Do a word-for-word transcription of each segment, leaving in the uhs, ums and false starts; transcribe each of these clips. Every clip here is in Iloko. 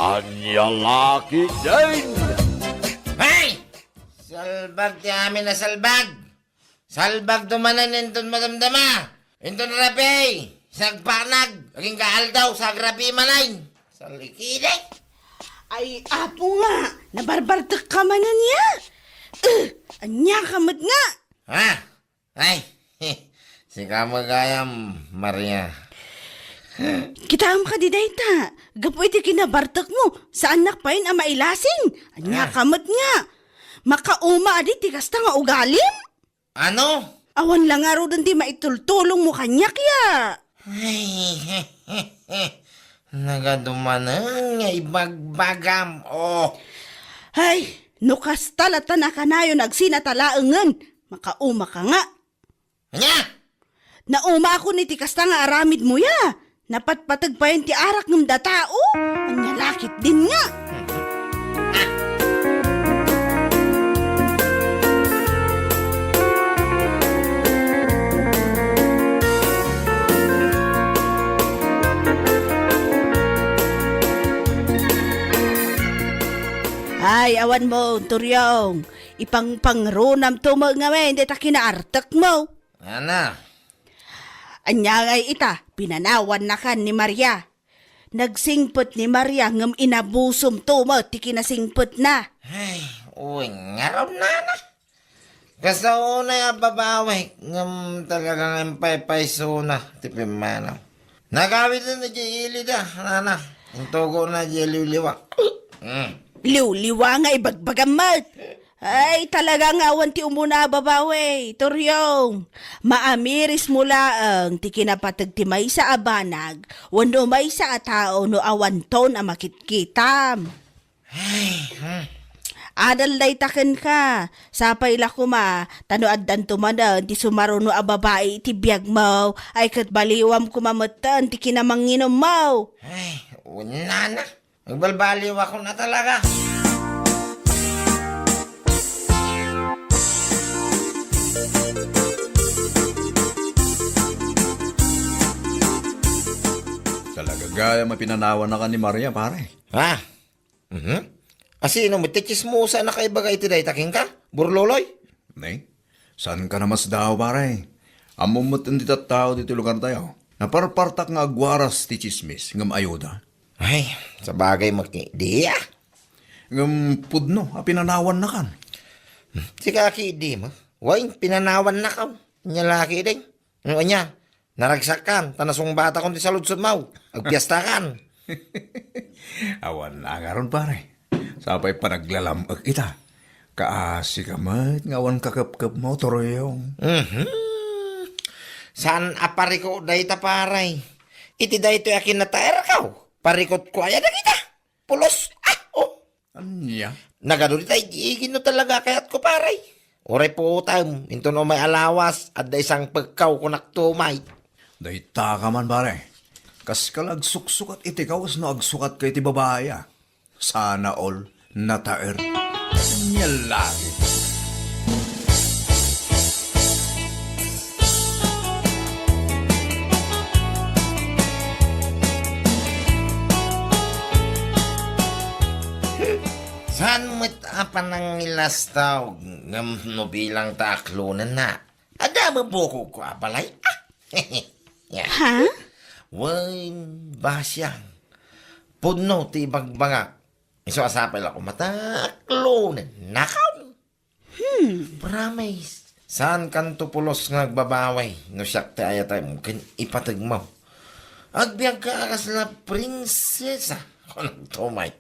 Ania la ketdin? Hey! Salbag ti amin a salbag! Salbagto manen inton madamdama, inton rabii, sagpanag, agingga aldaw, sagrabii manen. Salikidi. Ay, apo nga, nabarbartekka manen ya? Eh, ania ka met nga? Ha? Ay, sika met gayam, Maria. Kitaem kadi dayta, gapu iti kinabartekmo, saannak payen a mailasin. Ania ka met nga? Makauma adi ti kasta nga ugalim? Ano? Awan la ngaruden ti maitultulongmo kaniak ya. Ay, nagadu manen nga ibagbagam, oh. Ay, no kasta latta nakanayon agsinatalaengen, makauma ka nga. Ania? Naumaakon iti kasta nga aramidmo ya. Napatpateg payen ti arak ngem data, o? Ania la ketdin nga? Ay, awan mo, Turyong. Ipangpangrunamto met ngamin dayta kinaartekmo. Ana. Ania ngay ita, pinanawannakan ni Maria. Nagsingpet ni Maria ngem inabusomto met ti kinasingpetna. Ay, uy, ngarud, nana. Kasta unay a babawi, ngem talaga nga impaypaysona ti pimmanaw. Nagawiden idiay ilida, nana. Intugona idiay liwliwa. Mm. Liwliwa nga ibagbagam met. Ay, talaga nga awan ti umuna a babawi, Turyong. Maamirismo laeng ti kinapateg ti maysa a banag wenno maysa a tao no awanton a makitkitam. Ay, hmm. Adal dayta kenka. Sapay la koma, ta no addanto manen ti sumaruno a babai iti biagmo, ay ket baliwam koma metten ti kinamanginommo. Ay, unana. Agbalbaliwakon a talaga. Talaga gayam a pinanawannakan ni Maria, pare. Ha? Mhm. A sino met ti tsismosa a nakaibaga iti dayta kenka, Burloloy? Ne? Saanka a masdaaw, pare. Ammom met ti tattao ditoy lugartayo. Naparpartak nga agwaras ti tsismis, ngem ayuda. Ay, sabagay met ketdi a. Ngem pudno a pinanawannakan. Sika ketdi met. Wen, pinanawannakan. Ania la ketdin. Ngem ania, naragsakkan, ta nasungbatakon ti saludsodmo. Agpiestakan. Awan a ngarud, pare. Sapay panaglalam-ek ita. Kaasika met nga awan kakepkepmo, Turyong. Mhm. Saan a pariko dayta, pare. Iti daytoy a kinataerko, parikotko aya dagita. Pulos. Ah, oh. Ania? Nagadu dita igigin no talaga kayatko, pare. Uray puotem, inton umay a lawas, adda isangpekko, kunak tumay. Dayta ka man, pare. Kaska la agsuksukat iti kawes no agsukatka iti babai a. Sana all nataer. Ania la ketdin. Saan met a panangilastaw ngem no bilang ta aklonenna? Adda met bukogko a balay. Ah. Ya. Ha? Wen, basiang. Pudno ti ibagbagak. Isu a sapay la koma ta aklonennakon. Hmm. Promise. Saankanto pulos nga agbabawi no siak ti ayatem ken ipategmo. Agbiagka a kasla prinsesa. Kunam tumay.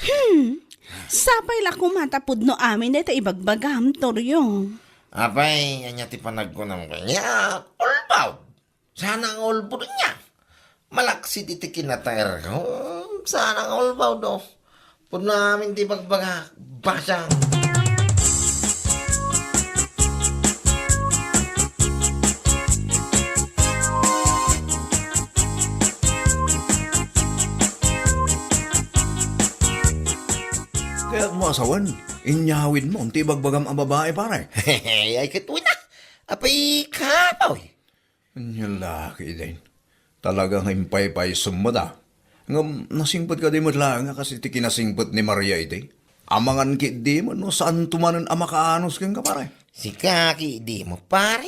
Hmm. Sapay la koma ta pudno amin dayta ibagbagam, Toryo. Apay, ania ti panagkunam kaniak? Ulbaw. Sana nga ulbod niya. Malaksid iti kinataerko. Sana nga ulbaw, do. Pudno amin ti bagbagak. Basang. Kayatmo a sawen, inyawidmo ti ibagbagam a babai, pare. Ay, ket wen a. Apay, kapoy. Ania la ketdin. Talaga nga impaypaysom met a. Ngem nasingpet kadi met laeng a kas iti kinasingpet ni Maria idi? Amangan ketdi met no saanto manen a makaanus kenka, pare. Sika ketdi met, pare.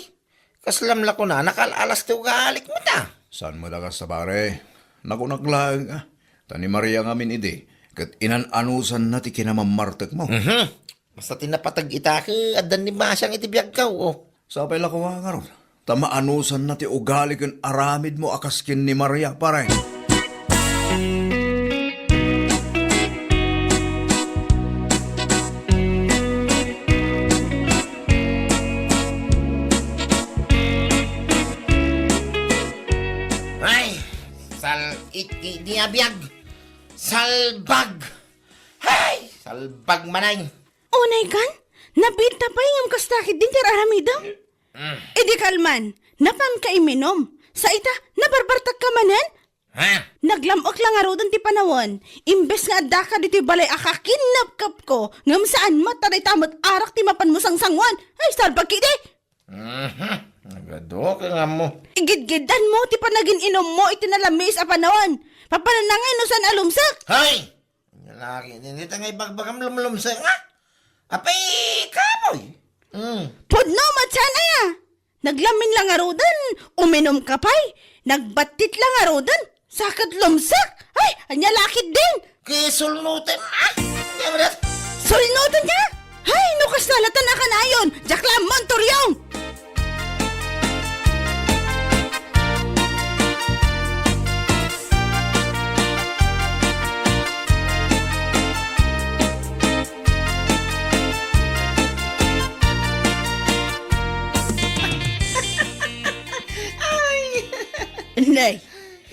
Kaslam la kunana, kal-alas ti ugalik mo ta. Saan met a kasta, pare? Nakunak laeng a. Ta ni Maria ngamin idi, ket inan-anusanna ti kinamammartekmo. Mhm. Basta ti napateg ita ket addan ni Basiang iti biagko, o. Sapay la koma ngarud, ta maanusanna ti ugali ken aramidmo a kas ken ni Maria, pare. Ay, sal-it ketdi a biag. Salbag! Hay, salbag manen. Unay kan? Nabiit ta pay ngem kasta ketdin ti ar-aramidem? Mm. Idi kalman, napanka iminum. Sa ita, nabarbartekka manen? Ha? Naglam-ek la ngaruden ti panawen. Imbes nga addaka ditoy balay a kakinnapkapko, ngem saan met ta dayta met arak ti mapanmo sangsanguan. Ay, salbag ketdi! Mhm. Nagadu ka nga mo. Igidgiddanmo ti panagin-inummo iti nalamiis a panawen. Papananna ngay no saan a lumsek? Hay! Lalaki, dita nga ibagbagam lumlumsek, ha? Apay, kamoy! Mm. Pudno met saan aya? Naglamin la ngaruden, uminumka pay. Nagbattit la ngaruden, sa ket lumsek. Ay, ania la ketdin? Kisulnutem, ah! Sulnutenka? Hay, no kasta la ta nakanayon, diak la ammo, Toriong! Ay! Nay,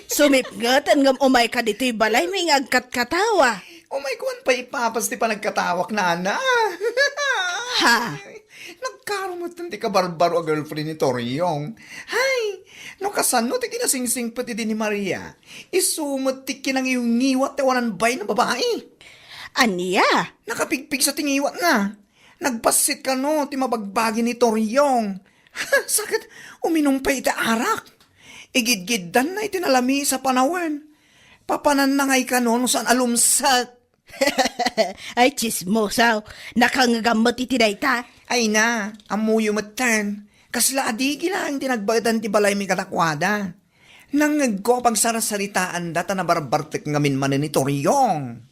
sumipngeten ngem umayka ditoy balaymi nga agkatkatawa. Umayko pay ipapas ti panagkatawak, nana. Ha? Nagkarumetten ti kabarbaro a girlfriend ni Toriong. Hay, no kasano ti kinasingsingpet idi ni Maria, isu met ti kinangiwngiwat ti awanan bain a babai. Ania? Nakapigpigsa ti ngiwatna. Nagbassit kano ti mabagbagi ni Toriong. Sa ket, uminum pay iti arak. Igidgiddanna iti nalamiis a panawen. Papananna ngay kano no saan a lumsek. Ay, tsismosaw. Nakangngegam met iti dayta. Ay na, ammoyo metten. Kasla adigi laeng ti nagbaedan ti balaymi kadakuada. Nangngegko a pagsarasaritaanda ta nabarbartek ngamin manen ni Toriong.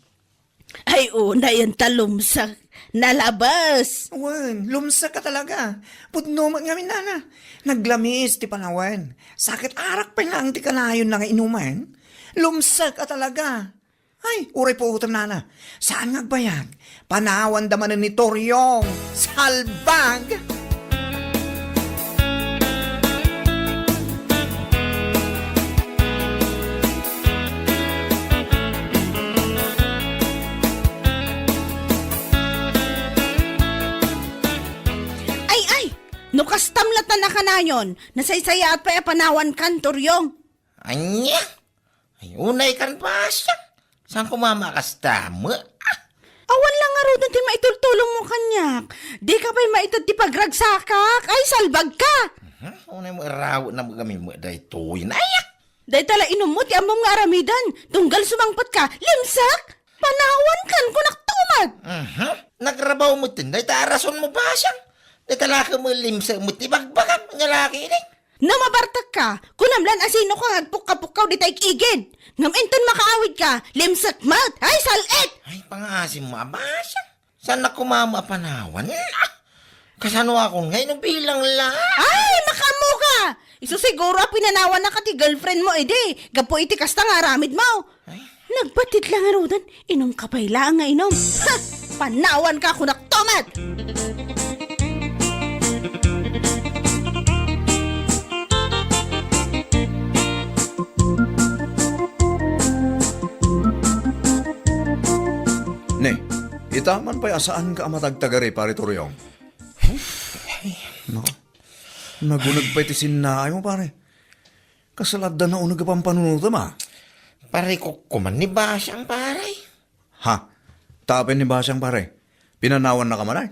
Ay, unayen ta lumsek. Nalabes. Wen, lumsek a talaga. Pudno met ngamin, nana. Naglamiis ti panawen. Sa ket arak pay laeng ti kanayonna nga inumen. Lumsek a talaga. Ay, uray puotem, nana. Saan nga agbayag? Panawanda manen ni Toriong. Salbag! Ay, ay! No kastam latta nakanayon, nasaysayaat pay a panawankan, Toriong. Ania? Ay, unay kan Basiang. Saan ko mamakasta mo? Ah! Awan la ngaruden ti maitultulongmo kaniak. Dika pay maited ti pagragsakak. Ay, salbagka! Mhm. Unay mo iraw na magami mo daytoy. Ay, ah! Dayta la inummo ti ammom nga aramiden. Tunggal sumangpetka. Limsak! Panawankan, kunak tumat! Mhm. Nagrabaw mo tin. Dayta a rason mo, Basiang. Dayta la ka mo limsak mo ti bagbagam. Nga laki ni. No mabartekka, kunam lan a sinoka nga agpukka-pukkaw dita igigid. Ngem inton makaawidka, limsek met. Ay, sal-it! Ay, pangaasim mo, Abasya. Saan na kumama a panawan? Ah! Kasano akon nga inubilang la? Ay, makaammoka! Isu siguro a pinanawannaka ti girlfriend mo idi, gapu iti kasta nga aramid mo. Ay. Nagbattit la ngaruden, inumka pay laeng nga inum. Ha! Panawanka, kunak tumat! Ne, itaman pay a saanka a matagtagari, Pare Toriong. No? Naguneg pay ti sinnaay mo, pare. Kasla adda nauneg a pampanunotem, a? Pare, kukkuman ni Basyang, pare. Ha? Tapin ni Basyang, pare? Pinanawannaka man, a?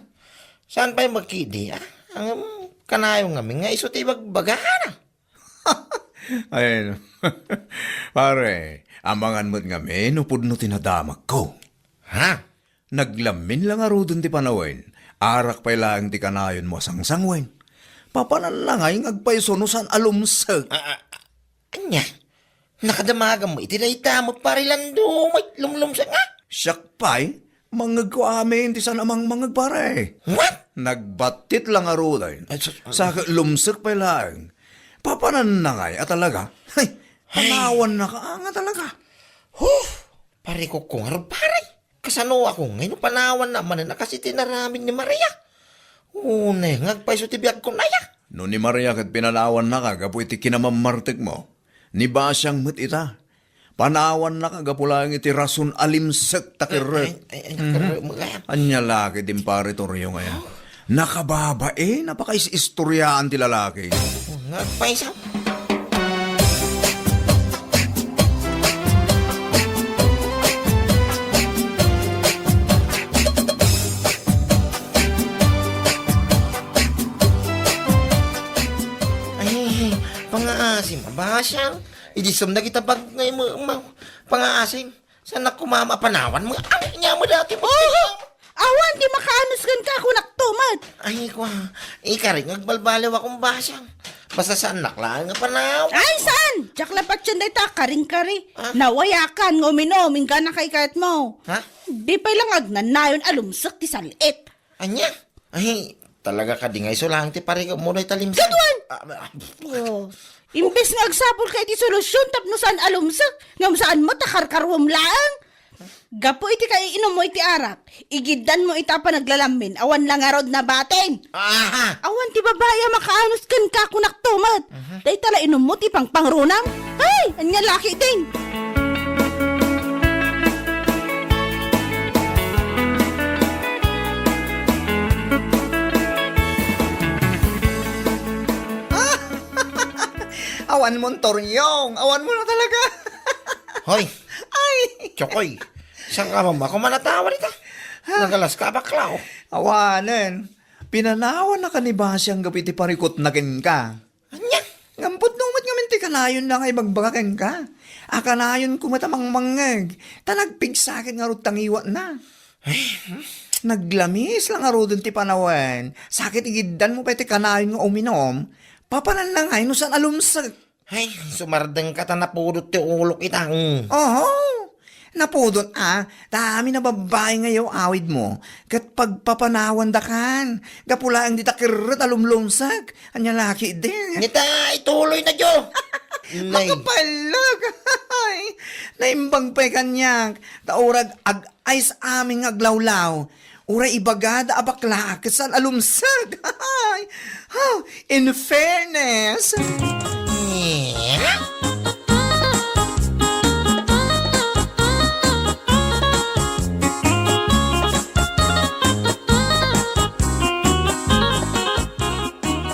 Saan pay makidi, a? Ang kanayon ngamin nga isu ti ibagbagana. Ay, no. Pare, amangan met ngamin no pudno ti nadamagko. Ha? Naglamin la ngaruden ti panawen. Arak pay laeng ti kanayonmo a sangsangoen. Papananna ngay nga agpayso no saan a lumsek. Ah, ah, ania? Nakadamagam iti dayta met, pare Lando, may lumlumsek nga? Siak pay, mangngegko amin ti saan a mangmangngeg, pare. What? Nagbattit la ngaruden. Ay, sus-, Sa lumsek pay laeng. Papananna ngay a talaga? Ay, Ay. Panawanna ka nga talaga. Huh! Pare ko, kung ngarud, pare. Kasano ako ngay no panawanna manen a kas iti inaramid ni Maria? Unay nga agpayso ti biagko, aya? No ni Maria ket pinanawannaka gapu iti kinamammartekmo, ni Basiang met ita. Panawannaka gapu laeng iti rason a limsek ta kerrek. Ay, ay, ay, Mhm. kerrek mo kaya. Ania la ket din pare Toryo nga ya. Nakababain a pakaistoriaan ti lalaki. Nga agpayso. Ay, pangaasim, Basiang. Idi sumnag ita bag ngay mo, ma-, pangaasim. Saan ako mama panawan mo? Ano niya mo dati mo? Oho! Awan di makaanus kenka, kunak to met. Ay, kwa. Ikarik nga agbalbaliw akong Basiang. Basta saan nak lang nga panaw. Ay, saan? Diak la patien dayta karing-kari. Ah? Nawayakan nga uminom, inggana kay kayat mo. Ha? Di pay lang agnanayon a lumsek ti sal-it. Ania? Ay, talaga kadi nga iso lang ti pare mo dayta limsek. Kaduan! Ah, ah, Oh. Imbes nga agsapul ka iti solusyon tapno saan a lumsek, ngem saan mo ta karkaruam laeng. Gapu iti kaiinum mo iti arak, igiddan mo ita a panaglalamin, awan la ngarud nabatin. Aha! Awan ti babai a makaanus kenka, kunak to met. Mhm. Dayta la inum mo ti pangpangrunam. Ay, ania laki din. Awan mo, Toryong. Awan mo na talaga. Hoy! Ay! Chokoy! Saan ka ba? Ako man natawa dita. Nagalas ka, bakla, oh. Awanen. Pinanawan na ka ni Basiang gapu iti parikut na kenka. Ania? Ngem pudno met ngamin ti kanayon na nga ibagbaga kenka. A kanayon ko met a mangmangngeg. Ta nagpigsa ket ngarud tangiwatna. Ay, hmm? Naglamis la ngaruden ti panawen. Sakit igiddan mo pay ti kanayon nga uminom. Papananna ngay no saan a lumsek. Ay, sumardeng ka ta napudot ti ulok ita. Mm. Oho. Napudot a, ta amin a babbai nga yaw-awid mo, ket pagpapanawan dakan, gapu laeng dita kerrek a lumlumsek, ania laki din. Nita, ituloy na, Jo. Nay. Makapallag. Ay, naimbag pay kaniak, ta urag ag-, Ay, sa amin nga aglawlaw, uray ibagada a bakla, ket saan a lumsek. Ay, ha, in fairness.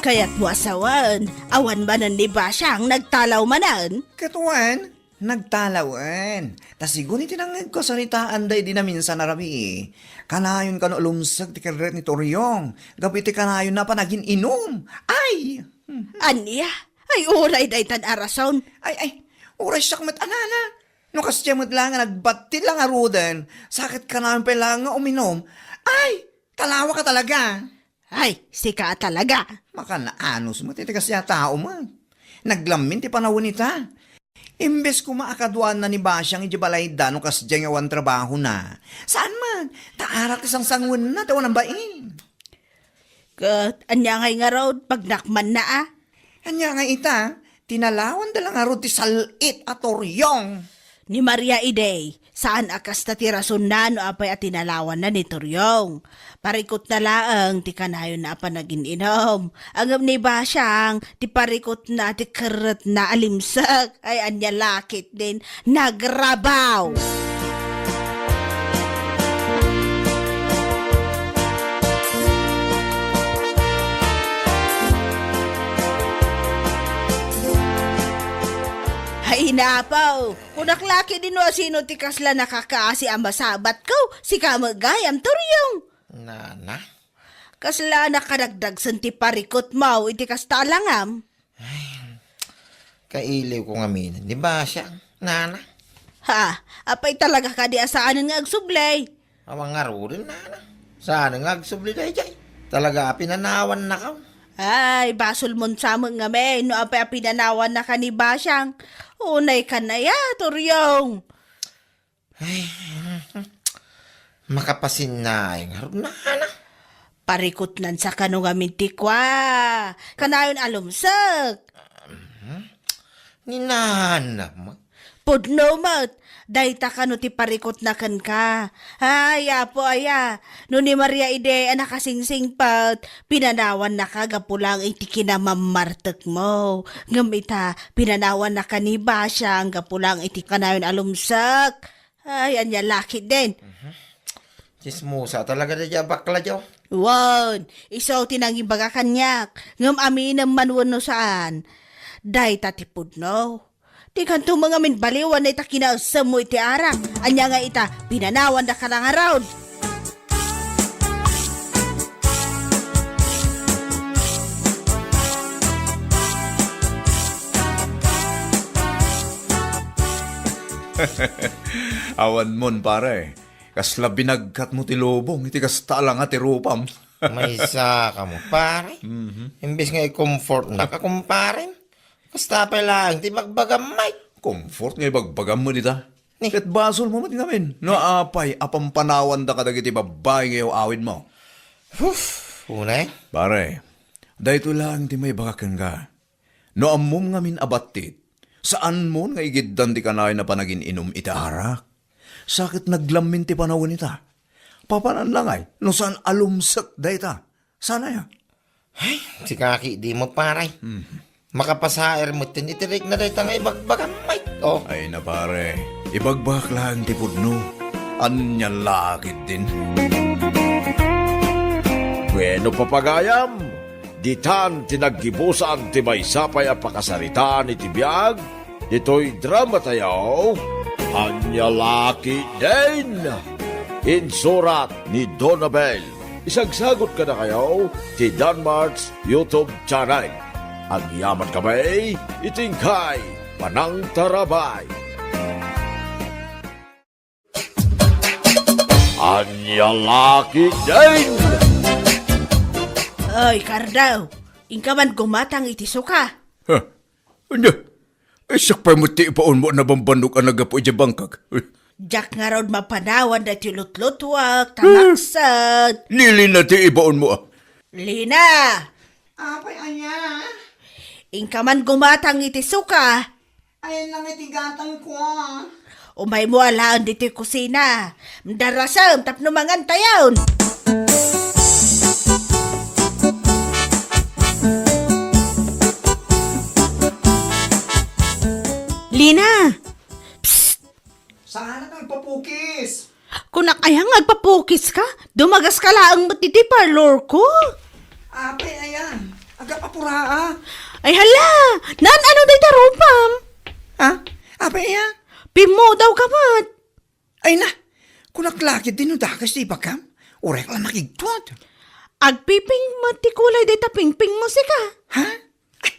Kayat mo asawan, awan manen ni Basiang nagtalaw manen? Ket wen, Nagtalawen. Ta sigun iti nangngegko a saritaanda idi naminsan a rabii, kanayon kano a lumsek ti kerrek ni Toryong gapu iti kanayonna a panagin-inum. Ay! Ania? Ay, uray daytan a rason. Ay, ay, uray siak met a nana. No kasdiay met la nga nagbattit la ngaruden, sakit kanayon pay la nga uminum. Ay, talawa ka talaga. Ay, sika a talaga. Makanaanus met iti kasdiay a tao met. Naglamin ti panawen ita. Imbes koma a kaduaanna ni Basiang idiay balayda no kasdiay nga awan trabahona. Saan met, ta arak ti sangsanguenna ti awan a bain. Ket ania ngay ngarud, pagnakmanna a? Ania ngay ita, tinalawanda la ngarud ti sal-it a Toryong. Ni Maria idi, saan a kasta ti rasonna no apay a tinalawanna ni Toryong. Parikutna laeng ti kanayonna a panagin-inum. Ngem ni Basiang, ti parikutna ti kerretna a limsek. Ay, ania lakit din, nagrabaw! Ay, napaw! Kunak laki din no asino ti kasla nakakaasi a masabatko, sika met gayam, Toryong. Nana? Kasla nakaragdagsen ti parikutmo iti kasta a langam? Ay, Kailiwko ngamin ni Basyang, nana. Ha? Apay talaga kadi a saanen nga agsubli? Awan ngaruden, nana. Saan nga agsubli dayjay? Talaga a pinanawannakaw. Ay, basolmon sa met ngamin no apay a pinanawannaka ni Basyang. Unay ka na ya, Turyong. Ay, makapasinnaay ngarud, nana. Parikutnan sa kano ngamin ti kua. Kanayon a lumsek. Ni nana met. Pudno met. Dayta kano ti parikutna kenka. Ay, Apo aya. No ni Maria idi a nakasingsingpet, pinanawannaka gapu lang iti kinamammartekmo. Ngem ita, pinanawannaka ni Basyang gapu lang iti kanayon a lumsek. Ay, ania la ketdin. Chismosa talaga dayta a bakla, Joe. Wen, isu ti nangibaga kaniak. Ngem aminem man wenno saan. Dayta ti pudno. Dikanto met ngamin baliwan dayta kinaessemmo iti arak. Ania nga ita, pinanawannaka la ngarud. Awanmon, pare. Kasla binagkatmo ti lubong iti kasta a langa ti rupam. Maysa kamo, pare. Mhm. Imbes nga i-comfortnaka, kumpare. Kasta pay laeng ti bagbagam, Mike. Comfort nga ibagbagam met ita. Ni? Ket basolmo met ngamin no apay a pampanawanda kadagiti babbai nga iyaw-awidmo. Huf, unay. Pare, daytoy laeng ti maibaga kenka. No ammom ngamin a battit, saanmon nga igiddan ti kanayon a panagin-inum iti arak. Sa ket naglammin ti panawen ita. Papananna ngay no saan a lumsek dayta. Saan aya? Ay, sika ketdin, pare. Hmm. Makapasaer metten iti rikna dayta nga ibagbagam, Mike. Oh. Ay na, pare, ibagbagak laeng ti pudno. Ania la ketdin. Bueno, papagayam, ditan ti naggibusan ti maysa pay a pakasaritaan iti biag ditoy dramatayo, Ania la ketdin. Insurat ni Donabel. Isagsagot kadakayo ti Danmart's YouTube channel. Agyamankami iti inkay panangtarabay. Ania la ketdin! Oy, Kardao, inka man gumatang iti suka. Ha? Ania? Ay, siak pay met ti ibaonmo a nabambannog a naggapu idiay bangkag. Diak ngarud mapanawan daytoy lutlutuak, talaksan. Ni Lina ti ibaonmo, a. Lina! Apay, ania? Inka man gumatang iti suka. Ayan lang iti gatangko, a. Umaymo alaen ditoy kusina. Darasem tapno mangantayon. Lina! Psst! Saan a nagpapukis? Kunak aya nga agpapukis ka? Dumagas ka laeng met ditoy parlor ko. Apay aya, agapapuraak. Ay hala! Naan ano dayta rupam? Ha? Apay aya? Pimmudaw ka met. Ay na, kunak la ketdin no dagas ti ibagam. Uray la makigtot. Agpipink met ti kulay dayta pingpingmo sika. Ha? Ay,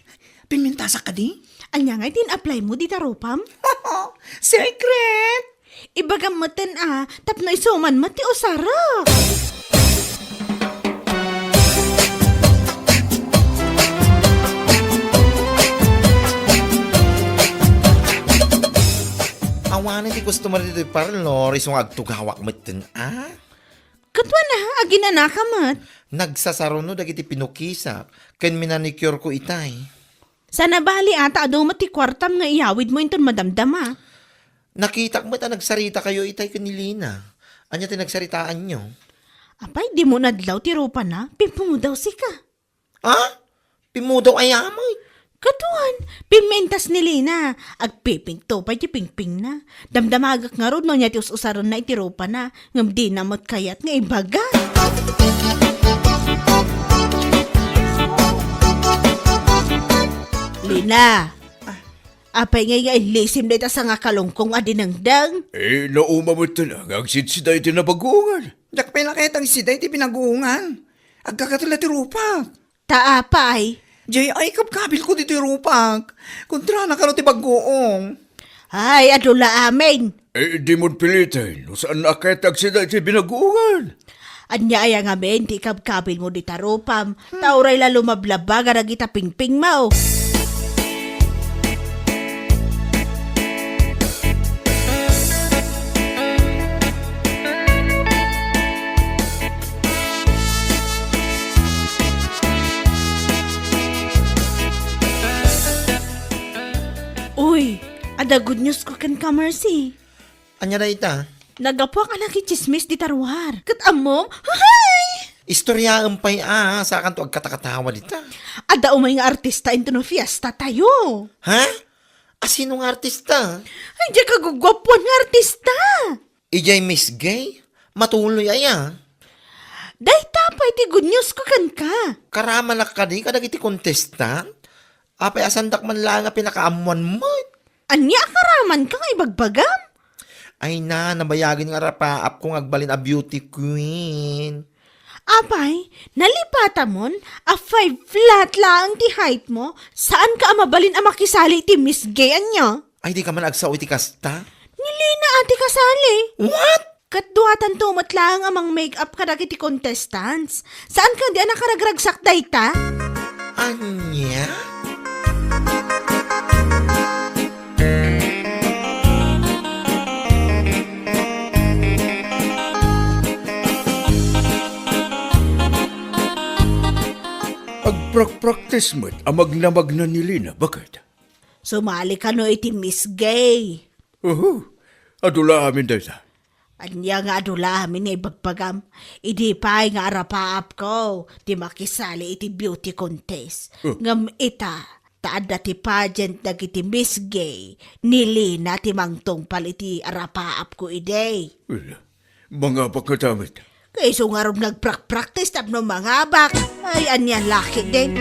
pimintasak kadi? Ania ngay ti in-apply mo dita rupam? Secret! Ibagam metten a, tapno isu man met ti usarek. Awanen ti customer ditoy parlor, isu nga agtugawak metten a. Ket wen a, aginanaka met. Nagsasaruno dagiti pinukisak ken minanicure ko itay. Saan a bali a ta adu met ti kuartam nga iyawidmo inton madamdama. Nakitak met a nagsaritakayo itay ken ni Lina. Ania ti nagsaritaanyo? Apay, dimo nadlaw ti rupana? Pimmudaw sika. Ha? Pimmudaw aya met? Kaduan, pimmintas ni Lina. Agpipinto pay ti pingpingna. Damdamagak ngarud no ania ti us-usarenna iti rupana, ngem dina met kayat nga ibaga. Lina, apay ngay nga ilisim dayta sangakalungkong a dinengdeng? Eh, nauma met nga agsidsida iti nabaguongan. Diak pay la kayat agsida iti binaguongan. Agkakatella ti rupak. Ta apay, Jay, ay, kabkabilko ditoy rupak. Kontrana kano ti bag-oom. Ay, adu la amin. Eh, di mo piliten. No saan na kayat agsida iti binaguongan? Ania aya ngamin ti ikabkabilmo dita rupam? Ta uray la lumablaba nga dagita pingpingmo. Uy, adda good news ko kenka, Mercy. Ania dayta? Naggapuak a nakitsismis dita ruar. Ket ammom? Hay! Istoriaem pay a, sakanto agkatakatawa dita. Adda umay nga artista intono fiesta tayo. Ha? Asino nga artista? Ay, diay kaguguapuan nga artista. Idiay Miss Gay? Matuloy aya? Dayta pay ti good news ko kenka. Karamanak kadi kadagiti contestant? Apay a saandak man laeng a pinakaammuan met? Ania a karamanka nga ibagbagam? Ay na, nabayagen nga arapaapko nga agbalin a beauty queen. Apay, nalipatamon a five flat laeng ti height mo, saanka a mabalin a makisali iti Miss Gay ania? Ay, dika man agsao iti kasta? Ni Lina a ti kasali. What? Ket duatanto met laeng a mang-makeup kadagiti contestants. Saanka di a nakaragragsak dayta? Ania? Agprakpraktis met a magnamagna ni Lina, baket? Sumali kano iti Miss Gay. Uhu, adu la amin dayta. Ania nga adu la amin nga ibagbagam? Idi pay nga arapaapko ti makisali iti beauty contest. Oh. Ngem ita, ta adda ti pageant dagiti Miss Gay, ni Lina ti mangtungpal iti arapaapko idi. Well, mangabak nga damit. Kaiso ngarud nga agprakpraktis tapno mangabak. Ay, ania laki din.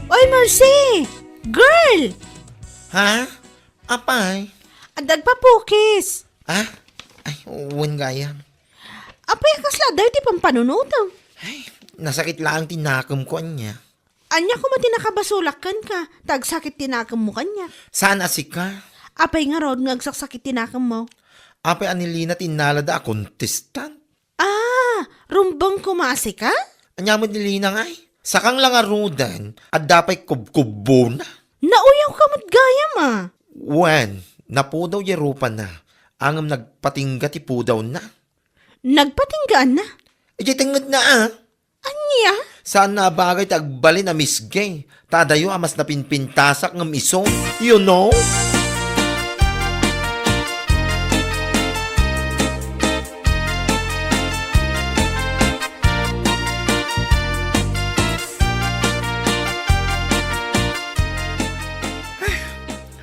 Oy, Mercy! Girl! Ha? Apay? Adda agpapukis. Ah? Ay, wen gayam. Apay, kasla adda iti pampanunotem? Ay, nasakit laeng ti nakemko ania. Ania koma ti nakabasolak kenka, ta agsakit ti nakemmo kaniak? Saan a sika? Apay ngarud nga agsaksakit ti nakemmo? Apay a ni Lina ti innalada a contestant? Ah, rumbeng koma a sika? Ania met ni Lina ngay? Sakang la ngaruden, adda pay kubkubbona. Nauyawka met gayam a. Wen, napudaw diay rupana, ngem nagpatingga ti pudawna. Nagpatinggaanna? Idiay tengngedna a. Ania? Saanna a bagay ti agbalin a Miss Gay. Ta adayo a mas napinpintasak ngem isu, you know?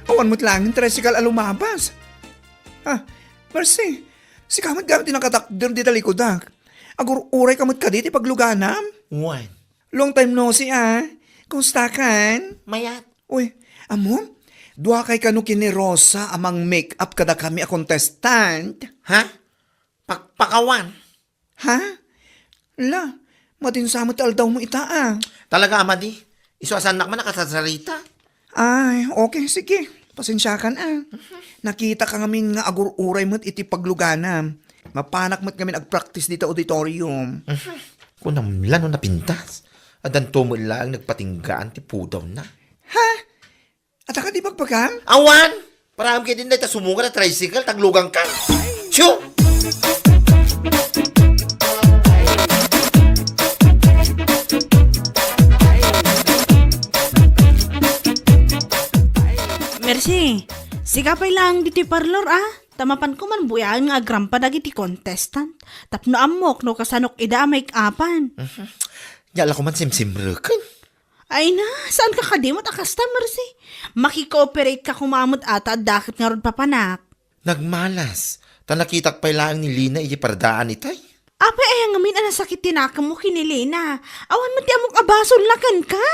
Awan met laeng tricycle a lumabas. Ah, Mercy, sika met gayam ti nakatakder dita likudak. Agur-uray ka met kadi ti pagluganam? Wen. Long time no see, ah. Kumusta kan? Mayat. Uy, ammom? Duakay kano ken ni Rosa a mang-makeup kadakami a contestant? Ha? Pakpakawan? Ha? La, madin sa met ti aldawmo ita, ah. Talaga a madi. Isu a saannak man a kasarsarita. Ay, okay, sige. Pasensiakan, ah. Nakitaka ngamin nga agur-uray met iti pagluganam. Mapanak met ngamin agpraktis dita auditorium. Mhm. Kunam la no napintas. Addanto met laeng nagpatinggaan ti pudawna. Ha? Adda kadi bagbagam? Awan! Paraem ketdi dayta sumungad a tricycle, ta aglugangka. Siu! Mercy, sika pay laeng ditoy parlor, ah. Ta mapanko man buyaen nga agrampa dagiti contestant. Tapno ammok no kasanok ida a make-upan. Mhm. Nia la ko man simsimreken. Ay na, saanka kadi met a kasta, Mercy? Makikooperate ka koma met a ta adda ket ngarud papanak. Nagmalas, ta nakitak pay laeng ni Lina iti pardaan itay. Apay aya ngamin a nasakit ti nakemmo ken ni Lina? Awan met ti ammok a basolna kenka.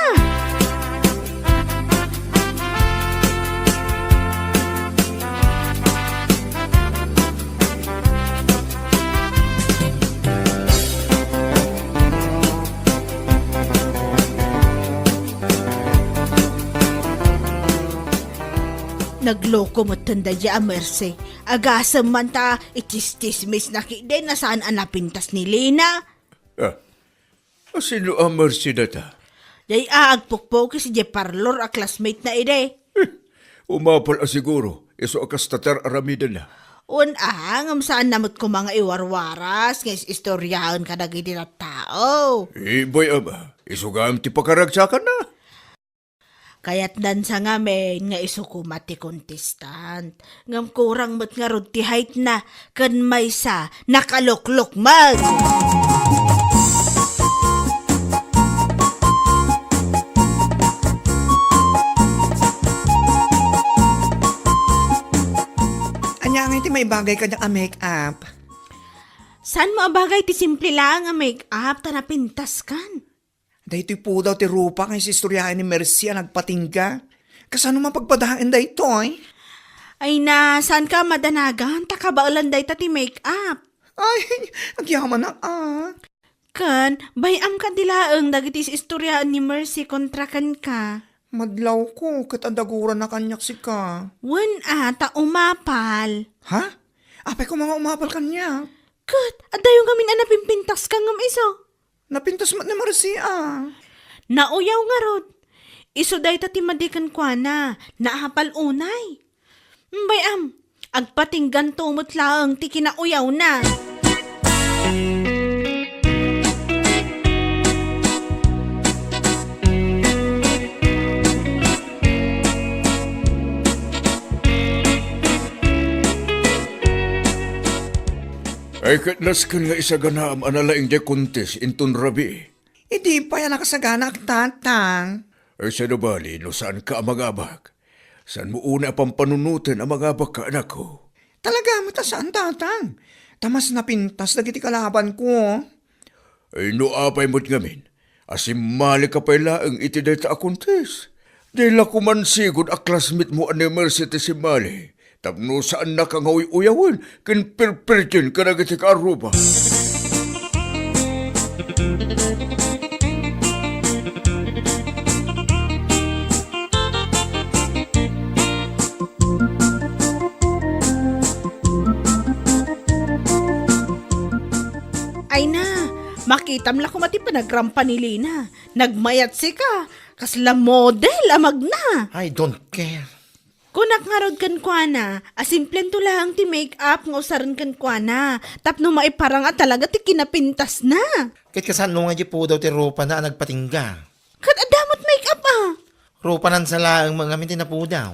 Nagloko metten daydiay a Mercy. Agasem man ta ichischismisna ketdi a saan a napintas ni Lina. Ah, asino a Mercy dayta? Dayta a agpukpukis idiay parlor a classmate na idi. Eh, umapal a siguro, isu a kasta ti ar-aramidenna. Wen a, ngem saanna met koma nga iwarwaras nga is-istoriaen kadagiti tattao. Ibay ama, isu gayam ti pakaragsakanna. Kayatdan sa ngamin nga isu koma ti contestant. Ngem kurang met ngarud ti height na, ken maysa, nakaluklukmeg. Ania ngay ti maibagay kaniak a make-up? Saanmo a bagay ti simple laeng a make-up ta napintaskan? Daytoy pudaw ti rupa nga is-istoriaen ni Mercy a nagpatingga. Kasano man pagpadaen daytoy? Ay na, saanka a madanagan, ta kabaelan dayta ti make-up. Ay, agyamanak a. Ken, bay-amka di laeng dagiti is-istoriaen ni Mercy kontra kenka. Madlawko, ket adda gurana kaniak sika. Wen a, ta umapal. Ha? Apay koma nga umapal kaniak? Ket, addayo ngamin a napimpintaska ngem isu. Napintas met ni Mercy a. Nauyaw ngarud. Isu dayta ti madi kenkuana, naapal unay. Bay-am, agpatingganto met laeng ti kinauyawna. Ay, ket nasken nga isaganaam a nalaing diay contest inton rabii. Idi pay a nakasaganaak, Tatang. Ay, saan a bali no saanka a mangabak? Saanmo unay a pampanunoten a mangabakka, anakko? Talaga met a saan, Tatang. Ta mas napintas dagiti kalabanko. Ay, no apay met ngamin, a simmalika pay laeng iti dayta a contest. Di la koma sigud a classmate mo a ni Mercy ti simmali. Tapno saannaka nga uy-uyawen ken pirpirtien kadagiti kaarruba. Ay na, makitam la koma ti panagrampa ni Lina. Nagmayat sika, kasla model a magna. I don't care. Kunak ngarud kenkuana a simplento laeng ti make-up nga usaren kenkuana tapno maiparang a talaga ti kinapintasna. Ket kasano nga di pudaw ti rupana a nagpatingga? Ket adda met make-up a. Rupanan sa laeng met ngamin ti napudaw.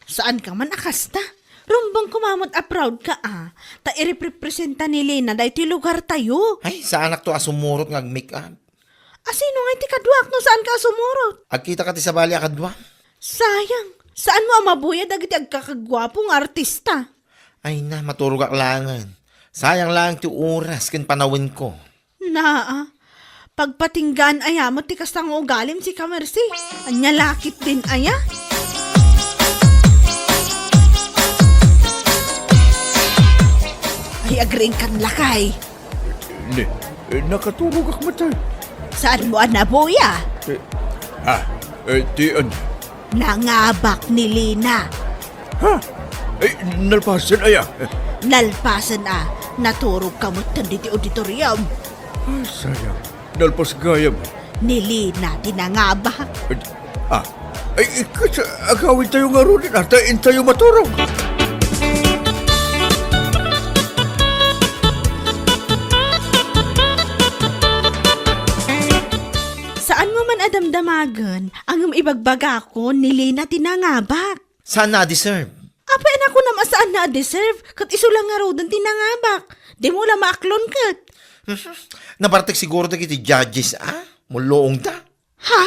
Saanka man a kasta. Rumbeng koma met a proud ka a, ta ireprepresenta ni Lina daytoy lugartayo. Ay, saanakto a sumurot nga ag-make-up. Asino ngay ti kaduak no saanka a sumurot? Agkitaka ti sabali a kadua? Sayang, saanmo a mabuya dagiti agkakaguapo nga artista? Ay na, maturogak laengen. Sayang laeng ti oras ken panawenko. Naa, pagpatinggaan aya met ti kasta nga ugalim, sika, Mercy? Ania la ketdin aya? Ay, agriingkan lakay. Ne, eh, nakaturogak met, eh. Saanmo a nabuya? Eh, ah, eh, ti ania? Nangabak ni Lina. Ha? Eh, nalpasen aya? Nalpasen a, naturogka met ditoy auditorium. Ay, sayang. Nalpas gayam. Ni Lina ti nangabak. Ah, ay, ikat, agawidtayo ngaruden, ah, ta intayo maturog. Saanmo man a damdamagen, ngem ibagbagakon ni Lina ti nangabak. Saanna a deserve? Apay a nakunam a saanna a deserve, ket isu la ngaruden ti nangabak. Dimo la maaklon ket. Mhm. Nabartek siguro dagiti judges, a? Mulluongda. Ha?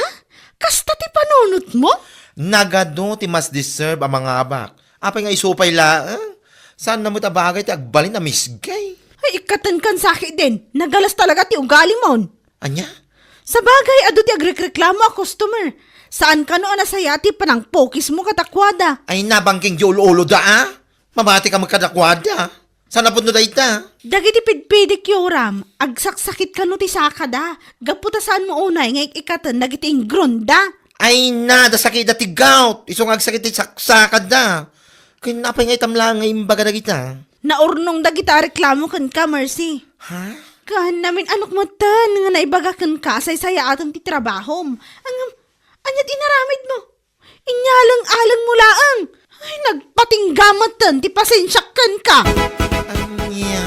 Kasta ti panunotmo? Nagadu ti mas deserve a mangabak. Apay nga isu pay laeng? Saanna met a bagay ti agbalin a misgay? Ay, ikkatenkan sakit din. Nagalas talaga ti ugalimon. Ania? Sabagay, adu ti agrekreklamo a customer. Saan kano a nasayaat ti panangpukismo kadakuada? Ay, nabangking di ulo-uloda, a? Mamatika met kadakuada. Saan a pudno dayta? Dagiti pidpidikyoram, agsaksakit kano ti sakada. Gapu ta saanmo unay nga ik-ikkaten dagiti ingrunda. Ay na, da sakitda ti gout. Isu nga agsakit ti saksakada. Ken apay nga itam laeng nga imbaga dagita? Naurnong dagita a reklamo kenka, Mercy. Ha? Ken namin-anok metten nga naibaga kenka a saysayaaten ti trabahom. Ngem, ania ti inaramidmo? Inyaleng-alengmo laeng. Ay, nagpatingga metten ti pasensiak kenka. Ania?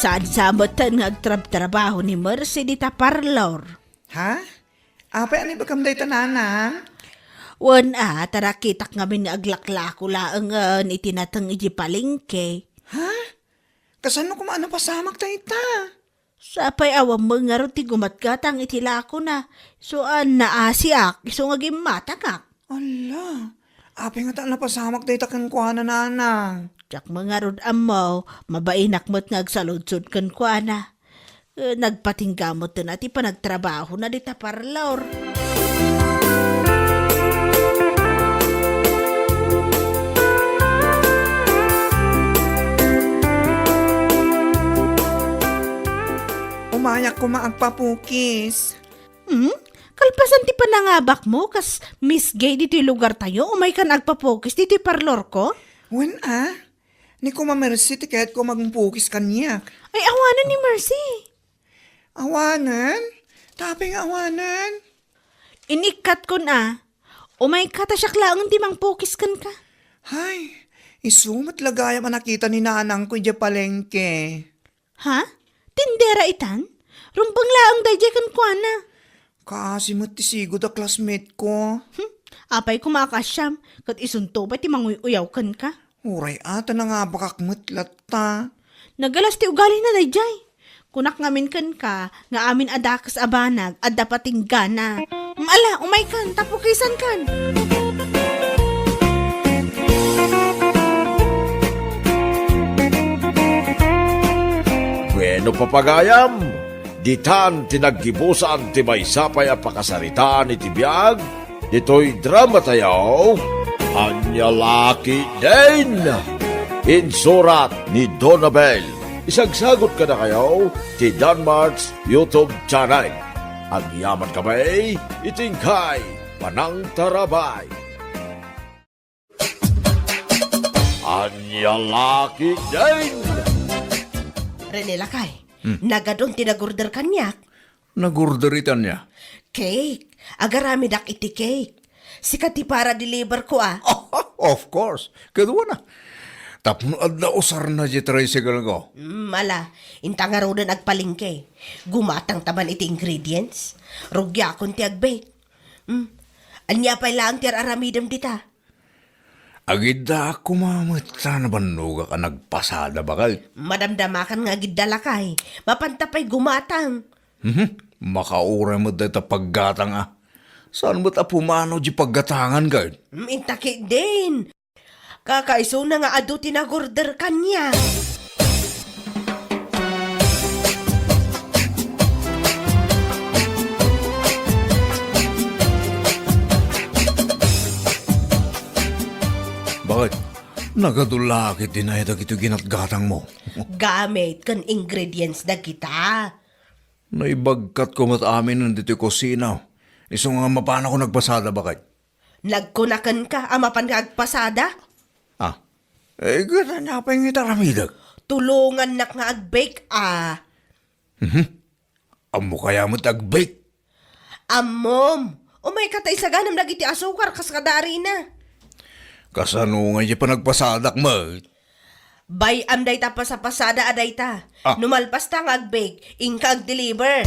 Saan sa metten nga agtrabtrabaho ni Mercy dita parlor? Ha? Apay, ania ibagam dayta, nanang? Wen a, ta nakitak ngamin nga aglaklako laengen iti nateng iti palengke. Ha? Kasano koma a napasamak dayta? Sapay awan met ngarud ti gumatgatang iti lakona. Isu a naasiak, isu nga gimmatangak. Ala, apay ngata a napasamak dayta kenkuana, nanang? Diak met ngarud ammo, mabainak met nga agsaludsod kenkuana. Eh, nagpatingga metten a ti panagtrabahona dita parlor. Umayak koma agpapukis. Hmm? Kalpasan ti panangabakmo kas Miss Gay ditoy lugartayo, umaykan agpapukis ditoy parlorko? Wen a, ni koma Mercy ti kayatko a mangpukis kaniak. Ay, awanen ni Mercy. Awanen? Apay nga awanen? Inikkatkon a. Umayka ta siak laengen ti mangpukis kenka. Hay, isu met la gayam a nakita ni nanangko idiay palengke. Ha? Tindera itan? Rumbeng laeng daydiay kenkuana. Kaasi met ti sigud a classmate ko. Hmm, apay koma a kaasiam, ket isunto pay ti manguy-uyaw kenka. Uray a, ta nangabakak met latta. Nagalas ti ugalina daydiay. Kunak ngamin kenka nga amin a dakes a banag, adda patinggana. Ala, umaykan, ta pukisankan. Bueno, papagayam, ditan ti naggibusan ti maysa pay a pakasaritaan iti biag ditoy dramatayo, Ania La Ketdin. Insurat ni Donabel. Isagsagot kadakayo ti Danmart's YouTube channel. Agyaman kami iti inkay panangtarabay. Ania La Ketdin. Rene, lakay. Hmm. Nagadun ti nag-order kaniak. Nag-order iti ania? Cake. Agaramidak iti cake. Sika ti para-deliver ko, a. Of course. Kaduana. Tapno adda usarna di tricycle ko. Mm, ala, inta ngaruden agpalengke. Gumatangta man iti ingredients. Rugiakon ti ag-bake. Mm. Ania pay laeng ti ar-aramidem dita? Agiddaak koma met ta nabannogak a nagpasada, baket. Madamdamakan nga agidda, lakay. Mapanta pay gumatang. Mhm. Makauray met dayta paggatang a. Saan met a pumanaw di paggatangan, ket? Mm, inta ketdin. Kakaisuna nga adu ti nag-order kaniak. Baket, nagadu la ketdin aya dagitoy ginatgatangmo? Gamit ken ingredients dagita. Naibagkatko met aminen ditoy kusina. Isu nga mapanakon agpasada, baket. Nagkuna kenka a mapan nga agpasada? Ah. Eh, ket ania pay nga iti aramidek? Tulongannak nga ag-bake, a. Mhm. Ammok aya met ag-bake? Ammom. Umayka ta isaganam dagiti asukar kas kada arina. Kasano nga iti panagpasadak met? Bay-am dayta pasapasada a dayta. Ah. No malpasta nga ag-bake, inka ag-deliver.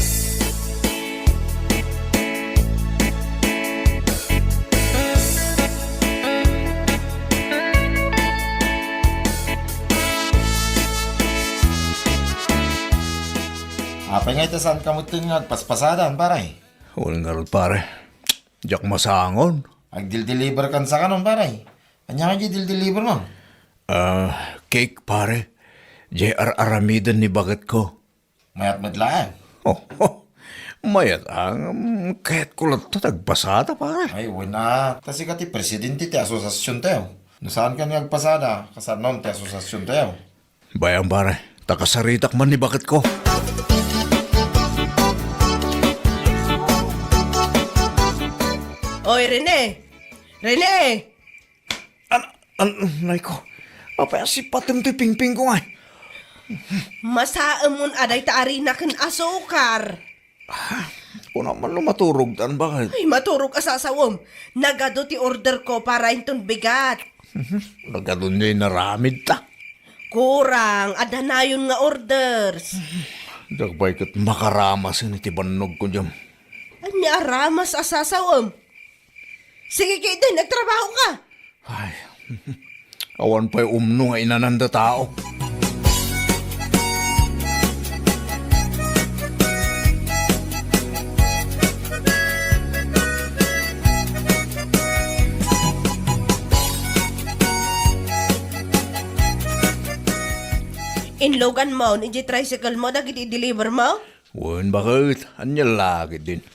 Apay nga ita saan ka met nga agpaspasadan, pare? Wen ngarud, pare. Diak masangon. Agdildeliver kan sa kanon, pare. Ania nga di dildeliver mo? Ah, cake, pare. Jay ar-aramiden ni baketko. Mayat met laeng. Oh, oh. Mayat ang, um, kayatko latta ti agpasada, pare. Ay, wen a. Ta sika ti presidente ti asosiasion tayo. No saan ka nga agpasada, kasano ti asosiasion tayo? Bayam, pare. Ta kasaritak man ni baketko. Oy, Rene! Rene! An-, an-, nay ko. Apay a sipatem toy pingpingko ngay? Masaem mon a dayta a rina ken asukar. Ah, kuna man no maturogtan, baket? Ay, maturog a sasawem. Nagadu ti orderko para inton bigat. Mhm. Nagadu ngay inaramidta. Kurang, adda nayon nga orders. Diak pay ket makaramasen iti bannogko diam. Ania a ramas a sasawem? Sige ketdin, agtrabaho ka. Ay, awan pay umno nga inananda tao. Inlugan mo, ni tricycle mo, dagiti deliver mo? Wen, baket, ania la ketdin?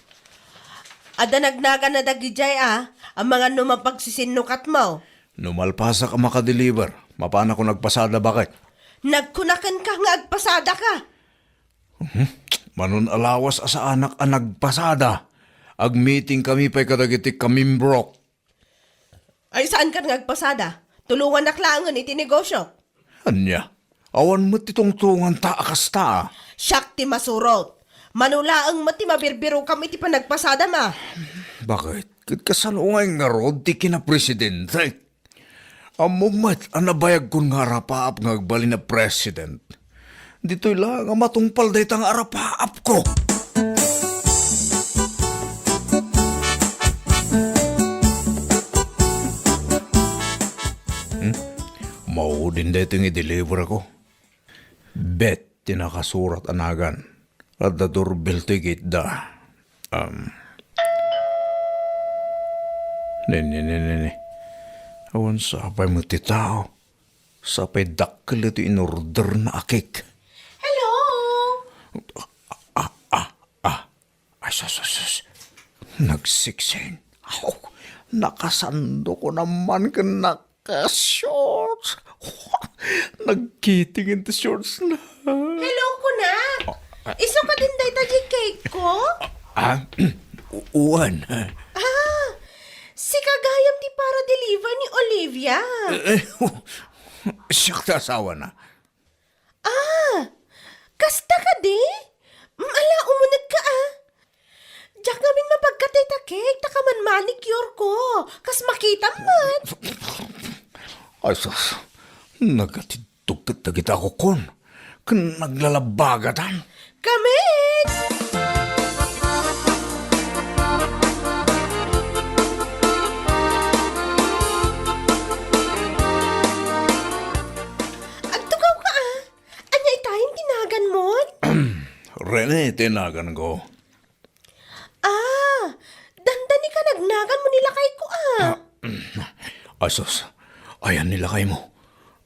Adda nagnagan a dagidiay a, amangan no mapagsisinnukat mo. No malpasak a makadeliver, mapanakon agpasada, baket. Nagkuna kenka nga agpasada ka. Mhm. Manon a lawas a saanak a nagpasada, agmeeting kami pay kadagiti kamimbrok. Ay, saan kan nga agpasada? Tulonganak laengen iti negosyo. Ania? Awan met ti tungtunganta a kasta. Siak ti masurot. Mano laeng met ti mabirbirokam iti panagpasadam a. Baket? Ket kasano ngay ngarud ti kinapresidente? Ammom met a nabayagkon nga arapaap nga agbalin a president. Ditoy la nga matungpal dayta nga arapaapko. Hmm? Maudin daytoy nga i-deliver ko. Bet ti nakasurat a nagan. Adda durbel toy gitda. Um, ne, ne, ne, ne, ne. Awan sapay met ti tao. Sapay dakkel iti inorderna a cake. Hello? Ah, ah, ah. Ay, sus, sus, sus. Nagsiksing. Aw, nakasando ko naman ken naka-shorts. Nagkiting iti shorts na. Hello, kunak. Ah, ah. Isu kadin dayta diay cake ko? Ah, u-, uwan. Ah, sika gayam ti para-deliver ni Olivia. Eh, eh, siak ti asawana. Ah, kasta kadi? Mm, ala, umuneg ka, ah. Diak ngamin mapagkatay ta cake, ta kaman manicure ko. Kas makitam met. Ay, sus. Nagatiddog ket dagita a kukon. Ken naglalabagatan. Kamin! Agtugaw ka, ah. Ania itayen ti naganmon? Rene ti naganko. Ah, dandani ka nagnaganmo ni lakayko, ah. Ah, ay sus, ayan ni lakaymo.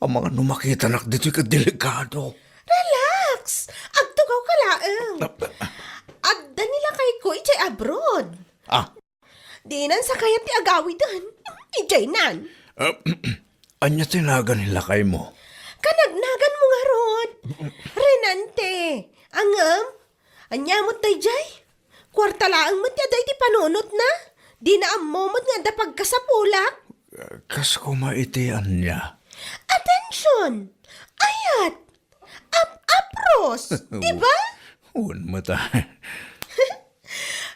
Amangan no makitanak ditoy ket delikado. Relax! Agtugaw ka laeng. Ah, ah. Adda ni lakayko idiay abroad. Ah, Dinan sa kayat ti agawiden. Idiay nan. Ah, ania ti nagan ni lakaymo? Kanagnagan mo ngarud. Renante. Angem? Ania met daydiay? Kuarta laeng met ti adda iti panunotna. Dina ammo met nga adda pagkasapulak. Kas koma iti ania? Attention! Ayat! Ap-apros, di ba? Wen met a.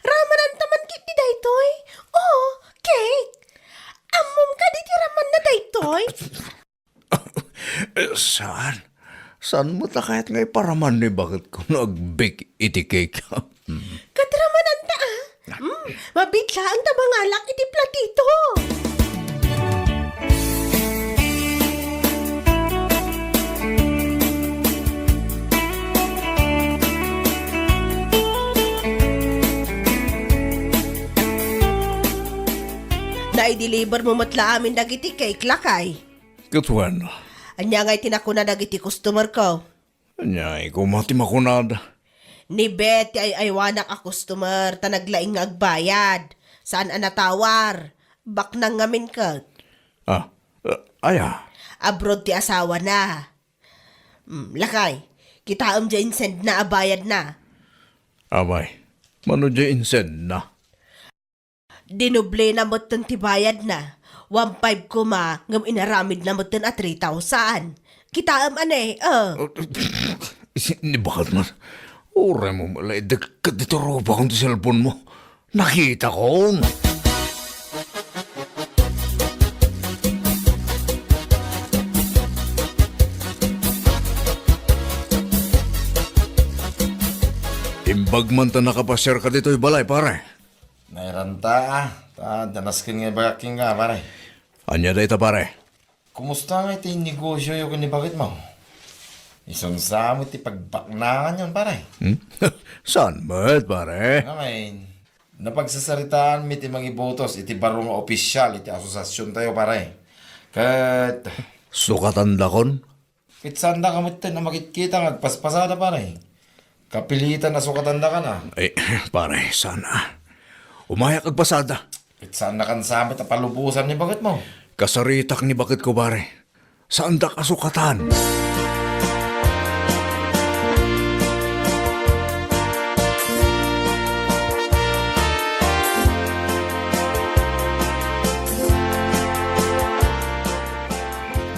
Ramananta man ketdi daytoy? Oh, cake. Ammom kadi ti ramanna daytoy? Eh, saan? Saan met a kayat nga iparaman ni baketko no agbake iti cake? Ket ramananta, ah. Mm, mabiit laeng ta mangalak iti platito. I-deliver mo met la amin dagiti cake, lakay. Ket wen? Ania ngay ti nakuna dagiti customer ko? Ania, iko met ti makunada. Ni Beth ti ay-aywanak a customer, ta naglaing nga agbayad. Saan a natawar. Baknang ngamin ket. Ah, ah, aya? Abroad ti asawana. Mm, lakay, kitaem diay insendna a bayadna. Abay, mano diay insendna? Dinoblena metten ti bayadna. One five koma, ngem inaramidna metten a three thousand. Kitaem a ne, eh. Ni bakit man? Uray mo malay dagkat dito ropa kung ti cellphone mo. Nakitakon. Imbag man ta nakapasiarka ditoy balay, pare. Nairanta, ah. Ta, danasken nga ibagak kenka, pare. Ania dayta, pare? Kumusta ngay ti negosyoyo ken ni baketmo? Isunsa met ti pagbaknanganyon, pare? Hmm? Saan met, pare? Ngamin, napagsasaritaanmi ti mangibotos iti baro nga opisyal iti asosasiontayo, pare. Ket sukatandakon? Ket saandaka metten a makitkita nga agpaspasada, pare. Kapilitan a sukatandaka na. Ay, pare, saan a. Umayak agpasada. Ket saannakan sa met a palubosan ni baketmo. Kasaritak ni baketko, pare. Saandak a sukatan.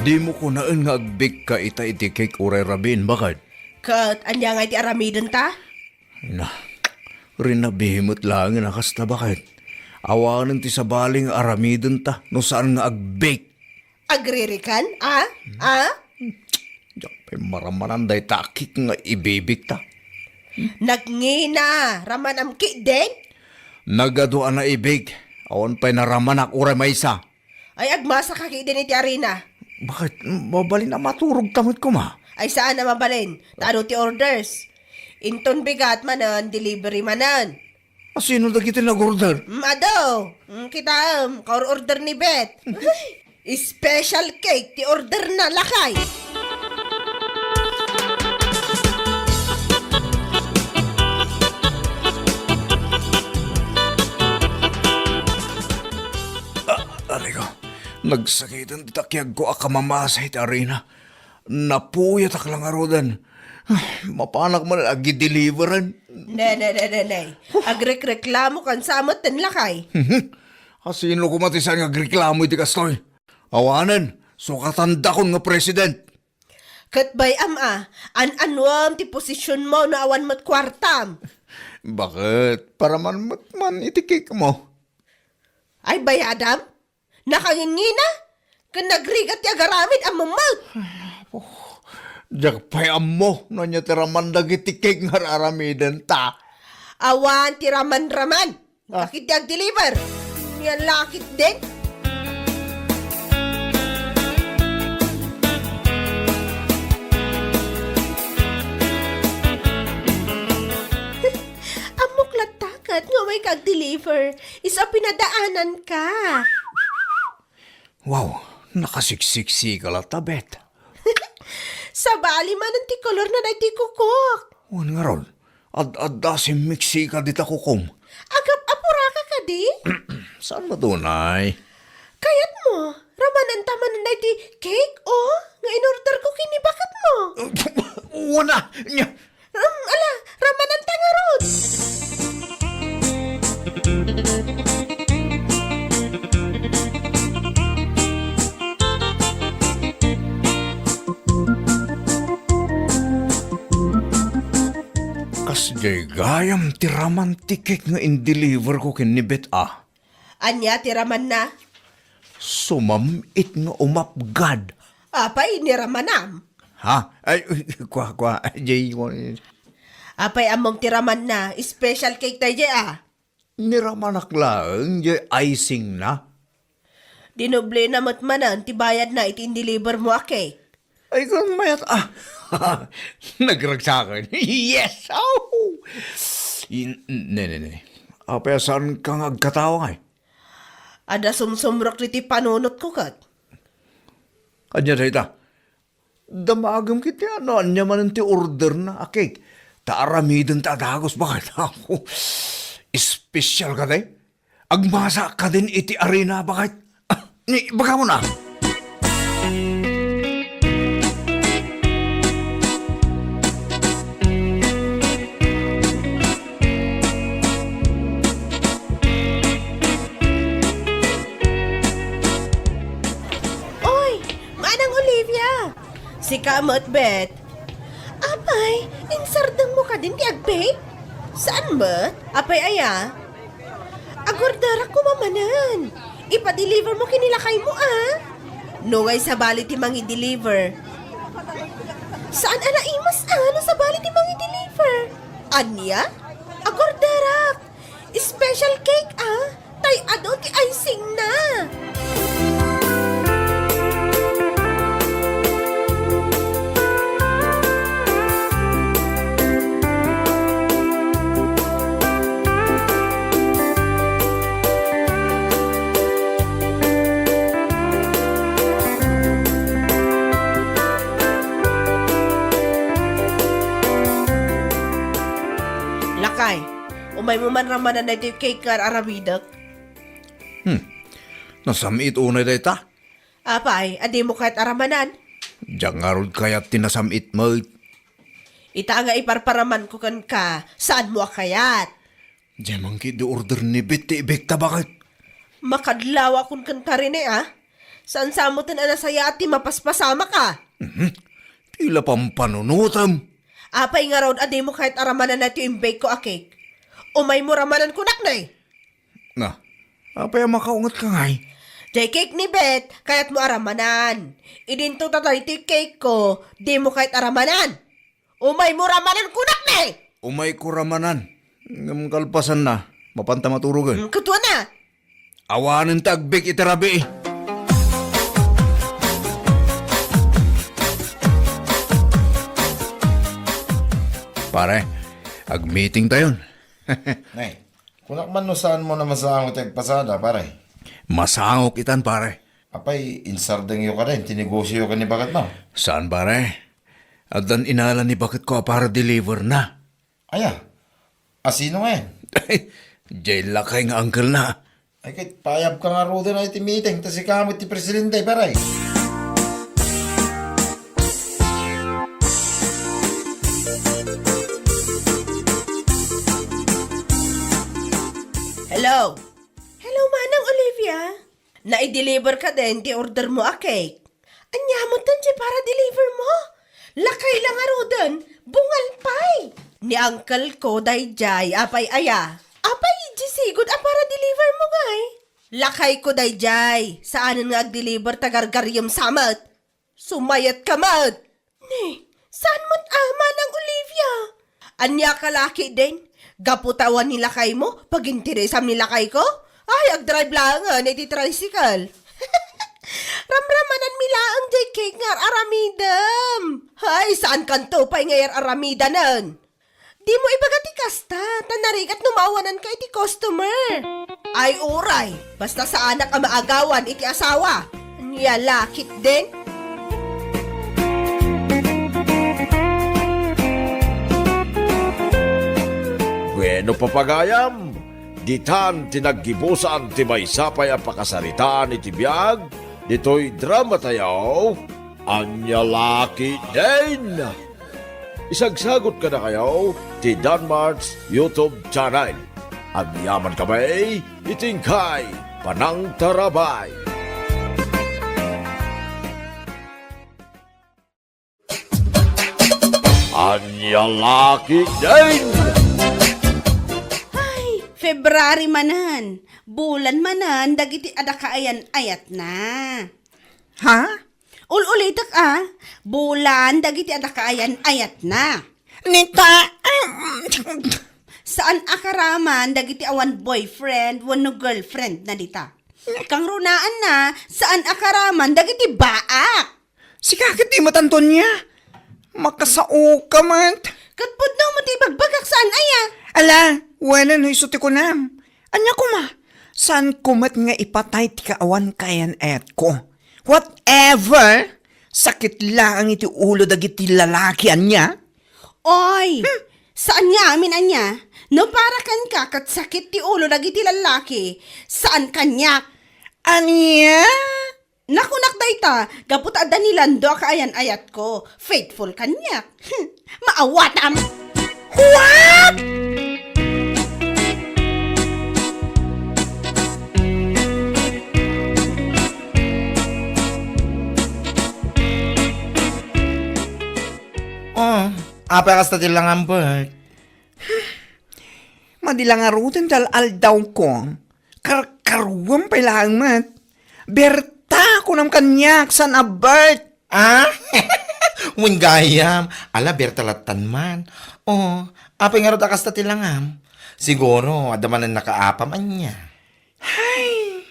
Dimo kunaen nga agbake ka ita iti cake uray rabiin, baket? Ket ania ngay ti aramidenta? Na, rinabi met laeng a kasta, baket. Awanen ti sabali nga aramidenta no saan nga agbake. Agririkan, a? A? Diak pay maramanan dayta a cake nga ibibikta. Nagngina, ramanam ketdin? Nagadu a naibik, awan pay naramanak uray maysa. Ay, agmasaka ketdin iti arina. Baket, mabalin a maturogta met koma? Ay, saan a mabalin. Ta adu ti orders. Inton bigat manen, delivery manen. Asino dagiti nag-order? Mm, adu. Mm, kitaem, kaor-order ni Beth. Special cake ti orderna, lakay. Ah, aray ko, nagsakiten ti takiagko a kamamasa iti arina. Napuyatak la ngaruden. Ay, mapanak man agideliveran. Ne, ne, ne, ne, ne. Agrekreklamokan sa metten, lakay. Asino koma ti saan nga agreklamo iti kastoy? Awanen, sukatandakon nga president. Ket bay-am a, an-anuem ti posisionmo no awan met kuartam? Baket, paraman met man iti cake mo. Ay, bayadam? Nakangingina? Ken nagrigat ti agaramid a memmet. Oh, diak pay ammo no ania ti raman dagiti cake nga ar-aramidenta. Awan ti raman-raman. Ah. Bakit ti agdeliver? Nia la ketdin? Ammok latta ket nga umayka agdeliver. Isu a pinadaananka. Wow, nakasiksiksika latta, Beth. Sabali manen ti kolorna daytoy kukok. Wen ngarud, ad-adda simmiksika dita kukom. Agap-apuraka kadi? Saan met unay? Kayatmo, ramananta manen daytoy cake, o, nga inorderko ken ni baketmo. Wen a, nia, Um, ala, ramananta ngarud. Kasdiay gayam ti raman ti cake nga indeliver ko ken ni Beth a. Ania ti ramanna? Sumam-it nga umapgad. Apay, ni ramanam? Ha? Ay, kua, kua, jay, kua. Apay, ammom ti ramanna? Special cake tay jay, a. Ni ramanak laeng jay icing na. Dinoblena met manen ti bayadna iti indeliver mo a cake. Ay, kung mayat, ah, nagragsakan. Yes! Oh! In, ne, ne, ne. Apay, saan ka nga agkatawa, ay? Adda sumsumrek ditoy panunotko ket. Ania dayta? Damagem ket ti ania manen ti orderna a cake. Ta aramidenta a dagus, baket. Ako, espesyal kadi. Agmasa kadin iti arena, baket. Ah, ni, bagamo na. Oy, Manang Olivia! Sika met, Bet. Apay, insardengmo kadin ti agbake? Saan met? Apay aya? Agorderak koma manen. Ipa-deliver mo ken ni lakaymo, a? No ngay sabali ti mangi-deliver. Saan a naimas, a, no sabali ti mangi-deliver? Ania? Agorderak. Special cake, a? Tay adu ti icing na. Lakay, umaymo man ramanan daytoy cake nga ar-aramidek. Hmm. Nasam-it unay dayta? Apay, a dimo kayat a ramanan? Diak ngarud kayat ti nasam-it met. Ita nga iparparamanko kenka, saanmo a kayat? Diay man ketdi order ni Bet ti ibaketa, baket. Makadlawakon kenka, Rene, a? Saan sa metten a nasayaat ti mapaspasamak, a? Mhm. Tila pampanunotem. Apay ngarud a dimo kayat a ramanan daytoy imbakeko a cake? Umaymo ramanan kunak, ne? Na, apay a makaungetka ngay? Diay cake ni Bet, kayatmo a ramanan. Idinto ta daytoy cake ko, dimo kayat a ramanan. Umaymo ramanan kunak, ne? Umayko ramanan. Ngem kalpasanna, mapanta maturogen. Hmm, kutuana. Awanen ti agbake iti rabii. Pare, agmeeting tayon. Nay, kunak man no saanmo a masango ti agpasada, pare. Masangok itan, pare. Apay, insardengyo kadin ti negosioyo ken ni baketmo? Saan, pare. Addan inala ni baketko a para-deliver na. Aya? A sino ngay? Diay lakay nga uncle na. Ay, ket paayabka ngaruden iti meeting, ta sika met ti presidente, pare. Hello? Hello, Manang Olivia. Nai-deliver kadin ti order mo a cake? Ania metten ti para-deliver mo? Lakay la ngaruden, bungal pay! Ni uncle ko daydiay, apay aya? Apay, diay sigud a para-deliver mo ngay? Lakay ko daydiay, saanen nga ag-deliver ta gargariem sa met. Sumayatka met! Ne, saan met a, Manang Olivia? Ania ka la ketdin? Gapu ta awan ni lakaymo, paginteresam ni lakayko? Ay, agdrive laengen iti tricycle. Ramramananmi laeng diay cake nga ar-aramidem. Ay, saankanto pay nga ar-aramidanen. Dimo ibaga ti kasta, ta narigat no maawananka iti customer. Ay, uray, basta saanak a maagawan iti asawa. Ania la ketdin? Bueno, papagayam, ditan ti naggibusan ti maysa pay a pakasaritaan iti biag ditoy dramatayo, Ania la ketdin? Isagsagut kadakayo ti Danmart's YouTube channel. Agyamankami iti inkay panangtarabay. Ania la ketdin? Ay, February manen. Bulan manen dagiti adda kaayan-ayatna. Ha? Ul-ulitek a, bulan dagiti adda kaayan-ayatna. Nita, saan a karaman dagiti awan boyfriend wenno girlfriendna dita. Kangrunaanna, saan a karaman dagiti baak. Sika ket di met, Antonia. Makasaoka met. Ket pudno met ti ibagbagak, saan aya? Ala, wen no isu ti kunam. Ania koma? Saanko met nga ipatay ti kaawan kaayan-ayatko. Whatever! Sakit laeng iti ulo dagiti lalaki, ania? Oy! Hmm? Saan nga amin, ania? No para kenka ket sakit ti ulo dagiti lalaki, saan kaniak. Ania? Nakunak dayta, gapu ta adda ni Lando a kaayan-ayatko. Faithful kaniak. Maawatam! What? Oh, apay kasta ti langam, Bert? Madi la ngaruden ti al-aldawko. Karkaruam pay laeng met. Berta, kunam kaniak, saan a Bert? Ah? Wen gayam. Ala, Berta lattan man. Oh, apay ngarud a kasta ti langam? Siguro, adda manen nakaapam, ania? Hay,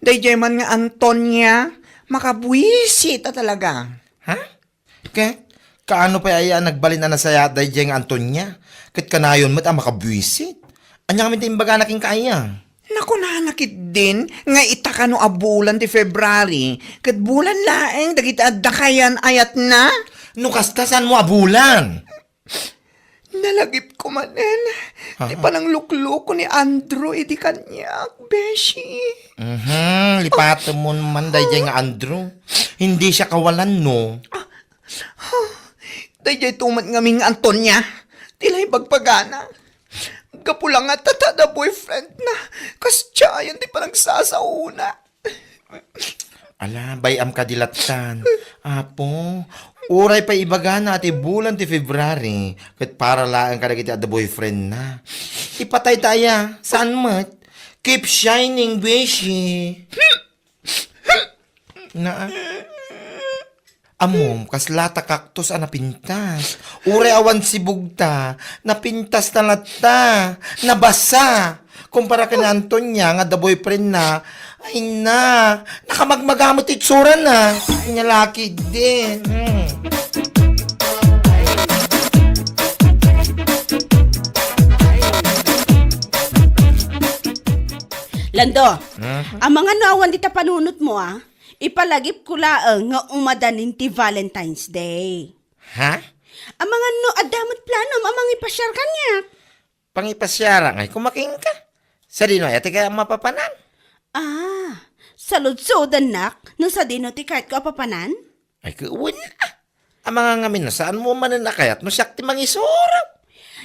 daydiay man nga Antonia, makabuisit a talaga. Ha? Ket, kaano pay aya a nagbalin a nasayaat daydiay nga Antonia? Ket kanayon met a makabuisit. Ania ngamin ti imbagana kenka aya? Nakunana ketdin nga ita kano a bulan ti February, ket bulan laeng dagiti adda kaayan-ayatna. No kasta, saanmo a bulan? Nalagipko manen ti Aha. pananglukloko ni Andrew idi kaniak, beshi. Mhm, lipatemon man daydiay nga Andrew. Hindi siya kawalan, no? Ah, ah, daydiay tumet ngamin nga Antonia, ti la ibagbagana. Gapu la nga ta adda boyfriend na, kasdiayen ti panagsasaona. Ala, bay-am kadi lattan. Apo, uray pay ibagana a ti bulan ti February, ket para laeng kadagiti adda boyfriend na. Ipatay ta aya, saan met? Keep shining, beshi. Naa. Ammom, kasla ta cactus a napintas. Uray awan sibugta, napintas na latta. Nabasa. Kumpara ken Antonia nga adda boyfriend na, ay na, nakamagmaga met ti itsurana. Ay, nia la ketdin. Hmm. Lando, Hmm? amangan no awan dita panunotmo, a? Ipalagipko laeng nga umadanin ti Valentine's Day. Ha? Amangan no adda met planom a mangipasiar kaniak. Pangipasiara ngay kumakinka. Sadino aya ti kayat a papanan? Ah, saludsodannak no sadino ti kayatko a papanan? Ay, ket wen, a. Amangan ngamin no saanmo manen a kayat no siak ti mangisuro.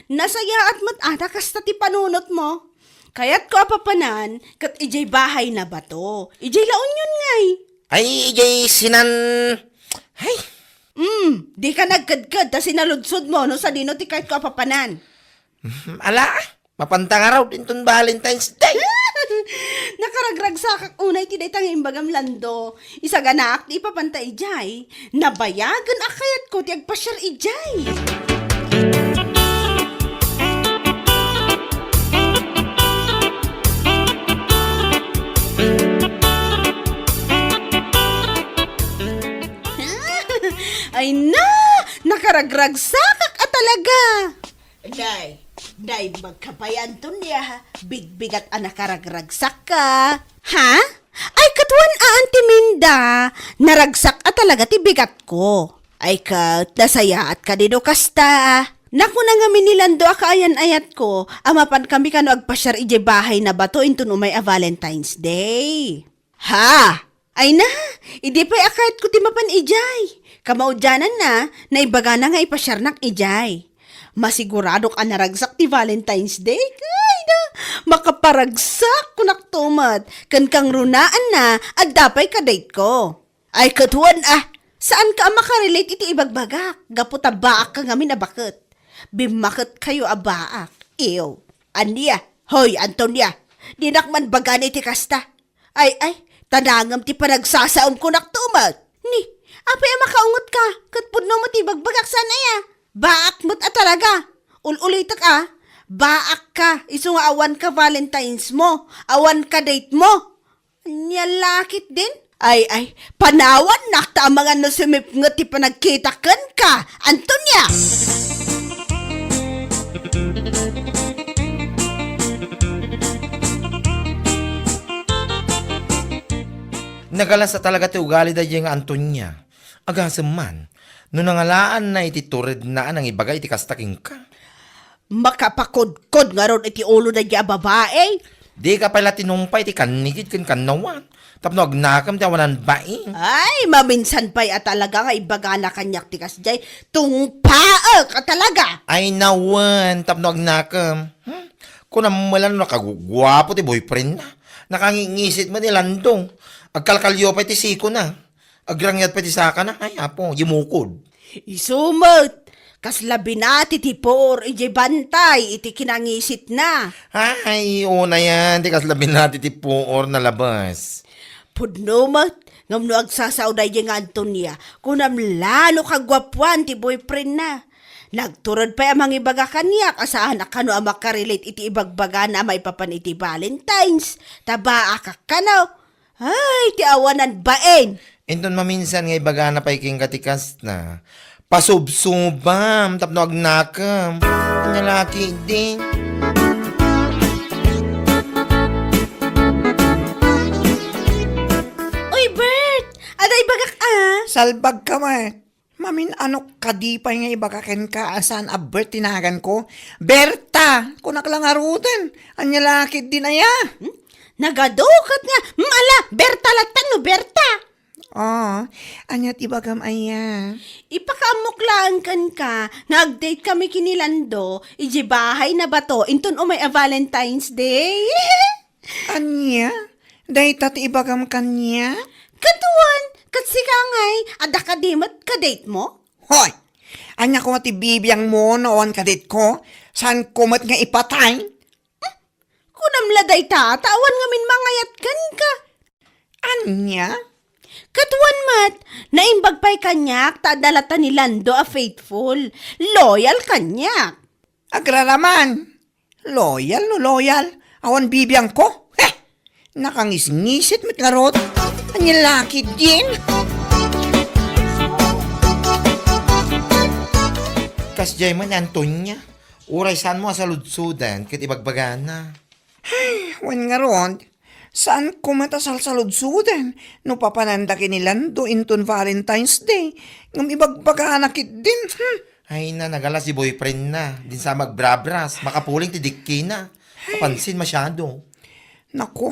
Nasayaat met a ta kasta ti panunotmo. Kayatko a papanan ket idiay bahay na bato. Idiay La Union ngay. Ay, idiay sinan-, ay. Mm, dika nagkedked ta sinaludsodmo no sadino ti kayatko a papanan. Hmm, ala, mapanta ngarud inton Valentine's Day. Nakaragragsakak unay ti dayta nga imbagam, Lando. Isaganaak ti ipapanta idiay. Nabayagen a kayatko ti agpasiar idiay. Ay na! Nakaragragsakak a talaga! Day, day, magkapayan ton ya, bigbigat a nakaragragsakka. Ha? Ay, katuan a, Auntie Minda, naragsak a talaga ti bigatko. Ay ket, nasayaat kadi no kasta. Nakuna ngamin ni Lando a kaayan-ayatko a mapan kami kano agpasiar idiay bahay na bato inton umay a Valentine's Day. Ha? Ay na, idi pay a kayatko ti mapan idiay. Kamaudiananna, naibagana nga ipasiarnak idiay. Masiguradok a naragsak ti Valentine's Day. Ay na, makaparagsak, kunakto met. Ken kangrunaanna, adda pay ka-date ko. Ay, katuan a, saanka a makarelate iti ibagbagak, gapu ta baakka ngamin a baket. Bimmaketkayo a baak. Ew. Ania? Hoy, Antonia, dinak man bagan iti kasta. Ay, ay, ta nangem ti panagsasaom, kunakto met. Ni, apay a makaungetka, ket pudno met ti ibagbagak, saan aya? Baak met a talaga. Ul-ulitek a, baakka, isu nga awanka Valentine's mo, awanka date mo. Ania la ketdin? Ay, ay, panawannak ta amangan no sumipnget ti panagkitak kenka, Antonia! Nagalas a talaga ti ugali daydiay nga Antonia. Agasem man, no nangalaanna iti turedna a nangibaga iti kasta kenka. Makapakudkod ngarud iti ulo daydiay a babai. Dika pay la tinungpay iti kannigid ken kannawan. Tapno agnakem ti awanan bain. Ay, maminsan pay a talaga nga ibagana kaniak ti kasdiay. Tungpaek a talaga. Ay, nawen, tapno agnakem. Hmm? Kunam met la no nakaguguapo ti boyfriendna. Nakangingisit met ni Lando. Agkalkalio pay ti sikona. Agrangyat pay ti sakana. Ay, apo, yumukod. Isu met, kasla binati ti puor idiay bantay iti kinangisitna. Ay, unayan, ti kasla binati ti puor nalabas. Pudno met, ngem no agsasao daydiay nga Antonia, kunam la no kaguapuan ti boyfriendna. Nagtured pay a mangibaga kaniak a saan a kano a makarelate iti ibagbagana a maipapan iti Valentine's. Tabaakak kano. Ay, ti awanan bain. Inton maminsan nga ibagana pay kenka ti kasta, pasubsubam tapno agnakem. Ania la ketdi. Uy, Bert! Ada ibagak a? Salbag ka met. Mamin-anok kadi pay nga ibaga kenka a saan a Bert ti naganko? Berta! Kunak la ngaruden. Ania la ketdin aya? Hmm? Nagadu ket nga, hmm, ala, Berta latta no Berta. Ah, ania ti ibagam aya? Ipakaammok laeng kenka nga ag-date kami ken ni Lando idiay bahay na bato inton umay a Valentine's Day. Ania? Dayta ti ibagam kaniak? Kaduan, ket sika ngay, adda kadi met ka-date mo? Hoy! Ania koma ti bibiangmo no awan ka-date ko? Saanko met nga ipatay? Hmm? Kunam la dayta, ta awan ngamin mangayat kenka. Ania? Kaduan met, naimbag pay kaniak ta adda latta ni Lando a faithful, loyal kaniak. Agraraman! Loyal no loyal, awan bibiangko. Heh! Nakangisngisit met ngarud. Ania la ketdin? Kasdiay man ni Antonia, uray saanmo a saludsoden ket ibagbagana. Ay, wen ngarud, saanko met a salsaludsoden no papananda ken ni Lando inton Valentine's Day, ngem ibagbagana ketdin. Hmm. Ay na, nagalas ti boyfriendna. Din sa magbrabras, makapuling ti dikkina. Ay. Mapansin masyado. Naku,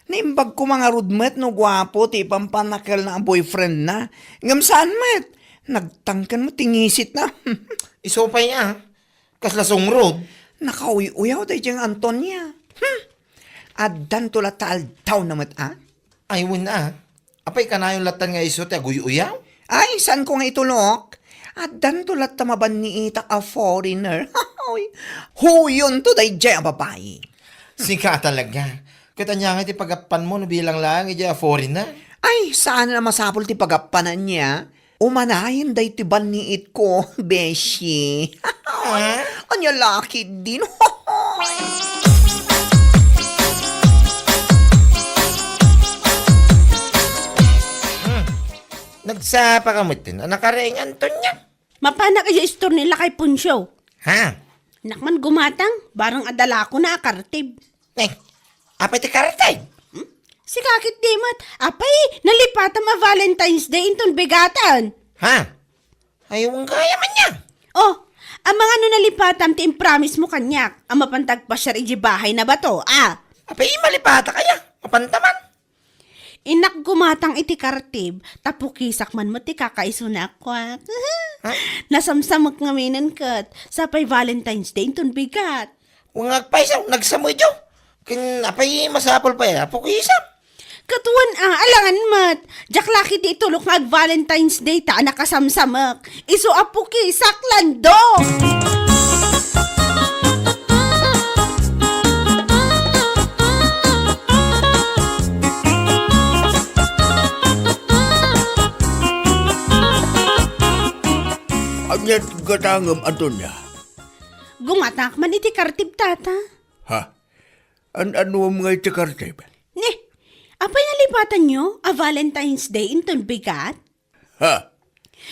naimbag ko mangarud met no guapo ti ipampannakelna a boyfriendna. Ngem saan met, nagtangken met ti ngisitna. Isu pay a, kasla sungrod. Nakauy-uyaw daydiay nga Antonia. Hmm. Addanto latta aldawna met a. Ay, wen a. Apay, kanayon latta nga isu ti aguy-uyaw? Ay, saanko nga itulok? Addanto latta mabanniitak a foreigner. Hoy, huyonto daydiay a babai. Sika talaga. Ket ania nga ti pagappanmo no bilang laeng idiay a foreigner? Ay, saan a masapul ti pagappan ania? Umanayen daytoy banniitko, beshi. Ah? Ania la ketdin? Hmm. Nagsapa ka met, a nakareng Antonia. Mapanak idiay istor ni Lakay Poncio. Ha? Nak man gumatang, barang adda lakona a kartib. Eh, apay ti kartib? Hmm? Sika ketdi met, apay, nalipatam a Valentine's Day inton bigatan. Ha? Ay, wen gayam aya. Oh, amangan no nalipatam ti impromise mo kaniak, a mapanta agpasiar idiay bahay na bato, a? Apay, malipatak aya, mapanta man. Innak gumatang iti kartib, ta pukisak man met ti kakaisuna a kuak. Ha? Nasamsamek ngaminen ket, sapay Valentine's Day inton bigat. Wen agpayso, nagsameyo. Ken apay masapul pay a pukisak? Ket wen a, alangan met. Diak la ketdi itulok nga ag-Valentine's Day ta a nakasamsamek. Isu a pukisak, Lando! Ania ti gatangem, Antonia? Gumatangak man iti kartib, Tata. Ha? An-anuem nga iti kartib? Ni, apay nalipatanyo a Valentine's Day inton bigat? Ha?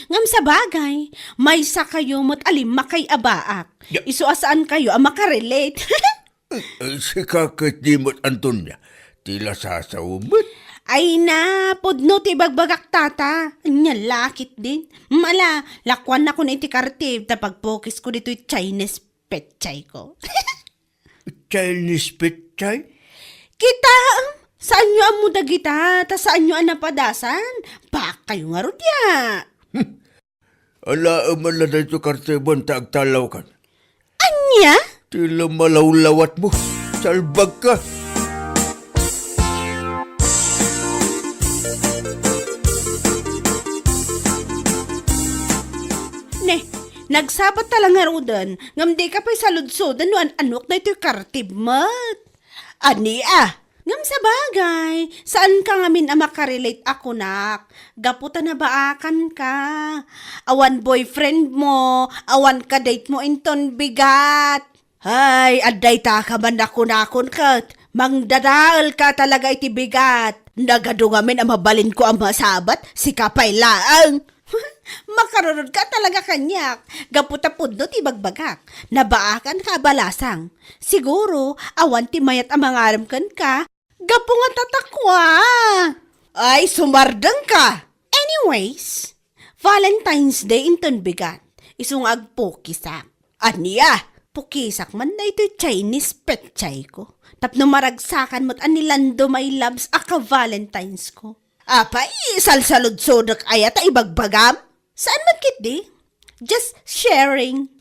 Ngem sabagay, maysa kayo met a limmakay a baak. Ya. Isu a saan kayo a makarelate. Eh, sika ket di met, Antonia, ti la sasaw met. Ay na, pudno ti ibagbagak, tata. Anya lakit din. Mala, lakuannakon iti kartib ta pagpukisko ditoy Chinese pechay ko. Chinese pechay? Kita, saanyo ammo dagita, ta saanyo a napadasan. Bakkayo ngarud ya. Alaem man la daytoy kartibon ta agtalawkan. Ania? Ti lumalawlawat mo. Salbag ka. Ne, nagsabat ta la ngaruden, ngem di ka pay saludsoden no an-anok daytoy kartib met. Ania? Ngem sabagay, saan ka ngamin a makarelate a kunak, gapu ta nabaakan ka. Awan boyfriend mo, awan kadate mo inton bigat. Ay, adda ita ka man a kunakon ket, mangdadael ka talaga iti bigat. Nagadu ngamin a mabalinko a masabat, sika pay laeng. Makarurod ka talaga kaniak, gapu ta pudno ti ibagbagak. Nabaakan ka a balasang. Siguro, awan ti mayat a mangarem kenka, gapu nga tatakwa. Ay, sumardeng ka! Anyways, Valentine's Day inton bigat. Isu nga agpukisak. Ania? Pukisak man daytoy Chinese pechay ko. Tapno maragsakan met a ni Lando, my loves, a ka-Valentine's ko. Apay, salsaludsodek aya ta ibagbagam? Saan man ketdi? Just sharing.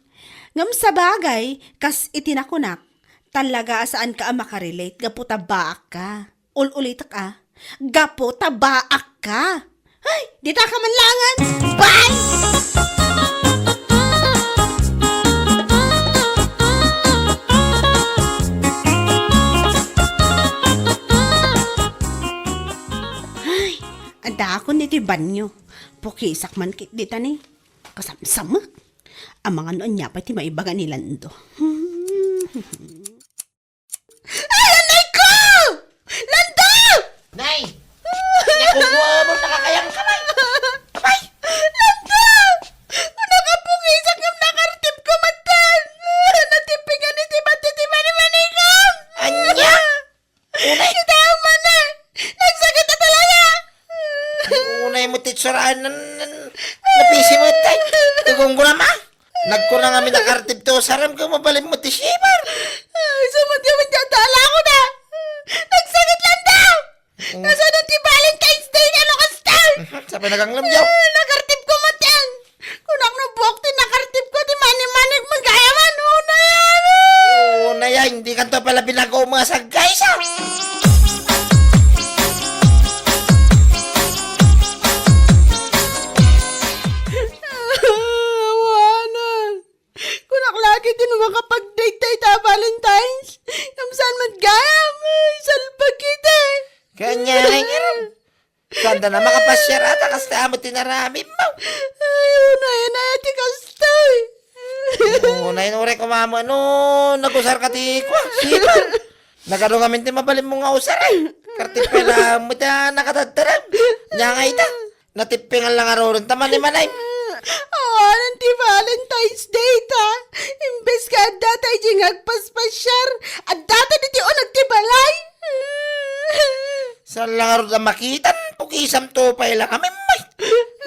Ngem sabagay, kas iti nakunak, talaga a saanka a makarelate gapu ta baak ka. Ul-ulitek a, gapu ta baak ka. Ay, dita ka man langen. Bye! Ay, adakon iti banyo. Pukisak man ketdi ta ni. Kasamsamek. Amangan no ania pay ti maibaga ni Lando. Ay, anay ko! Lando! Nay! Nakukuha mo, nakakayang ka, Nay! Abay! Lando! Nakapukisak ngem nakartib ko met. Natipingan iti bati ti manimanikam! Ania? Unay! Kita man, eh! Nagsakit a talaga! Unay mo ti itsuraen nan, nan, napisi mo, tay. Ti gunggunam, ah. Nagkuna ngamin a kartib ti usarem, ket mabalin mo ti shimmer. Ay, sumat kami dyan, tala ko na. Nagsakit lang daw. Mm. Kasunod ti Valentine's Day nga, Lucas Star. Mhm, sa pinaganglem, yaw. Ah, nakartib ko met yan. Kunak no buok ti nakartib ko, ti manimanik, magayam, ano na yan? Oo na yan, hindi ka to pala binago mga sagkay, sa. Awanan. Kunak lagi ti no makapag-date tayo ta Valentine's. Ngem saan met gayam? Ay, salbag kita. Kanya, kanya. Saan da na makapasiar ata, kasta amo ti naramid mo. Ay, unay, unay, ti kastoy. Unay, unay, kumama, no, nagusar ka ti, kwa, sipa. Nagadu ngamin ti mabalin mo nga usar, eh. Kartib pay lang, mo ta nakatagtarag. Nya nga ita. Natippingan lang aruron ta manimanay. Awanan ti Valentine's Day ta. Imbes nga adda ta iti nga agpaspasiar, adda ta diti uneg ti balay. Saan lang arud a makitan, pukisam to pay lang. Amin, may.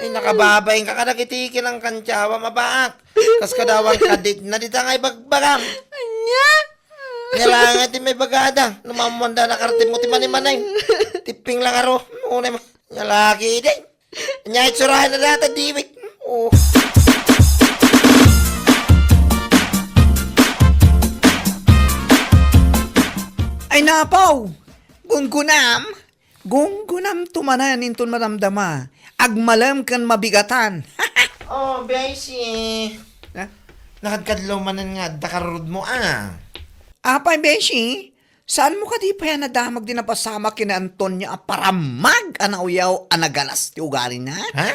Ay, nakababain ka kadagiti kinangkantsawa, mabaak. Kas kadawan kadit na dita nga ibagbagam. Anya? Nya lang nga ti may bagada, no mamuanda na kartib mo ti manimanay. Tipping lang aro. Unay mo. Nya lagi, day. Nya itsurahan na data, diwit. Oh. Ay, napaw! Gunggunam? Gunggunam to manen inton madamdama. Agmalem ken mabigatan. Oh, Beshi. Ha? Nakadkadlaw manen nga adda karurod mo, ah. Apay, Beshi? Saan mo kadi pay a nadamag ti napasamak ken ni Antonio a paramag a nauyaw a nagalas ti ugalina? Ha?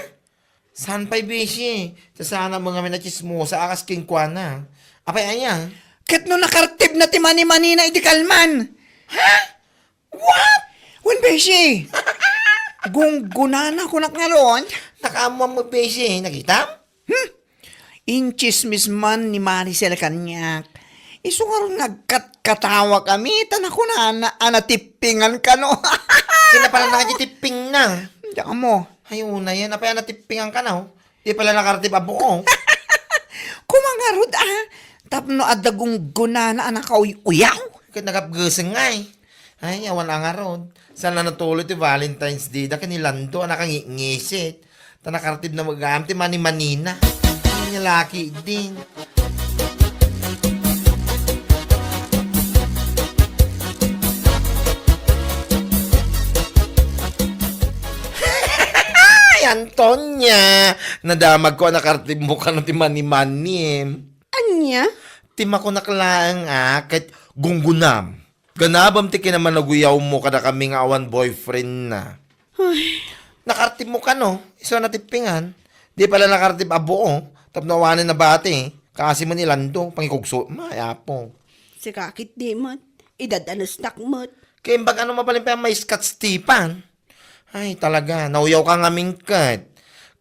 Saan pay, Beshi? Sasana mo ngamin a tsismosa a kas kenkuana. Apay aya? Ket no nakartib na ti manimanina idi kalman. Ha? What? Wen, Beshi. Gunggunana kunak ngarud. Nakaammoan mo, Beshi. Nakitam? Hmm? Intsismis man ni Maricel kaniak. Isu ngarud nga agkatkatawa kami, ta nakunana a natippingan kano. Kina pala na kanya tipping na. Diak mo. Ay, una yan. Apay a natippingan ka na, oh. Di pala nakartib a buo. Kumangarod, ah. Tapno adda gunggunana a nakauy-uyaw. Ket nagapgeseng nga, eh. Ay, awan a ngarod. Saan na natuloy ti Valentine's Day da ken ni Lando a nakangitngisit. Ta nakartib na magam ti mani-manina. Ay, nya laki din. Ay, Antonia! Nadamag ko a nakartib mo kano ti mani-manim. Ania? Ti makunak laeng a ket gunggunam. Ganabem ti kinamanaguyaw mo kadakami nga awan boyfriend na. Ay. Nakartib mo kano, isu a natippingan. Di pala nakartib a buo, tapno awanen nabati. Kaasi man ni Lando, pangikugso, may apo. Sika ket di met, idadanesnak met. Kaimbag ano mabalin pay a maiskat Stefan. Ay, talaga, nauyaw ka ngamin ket.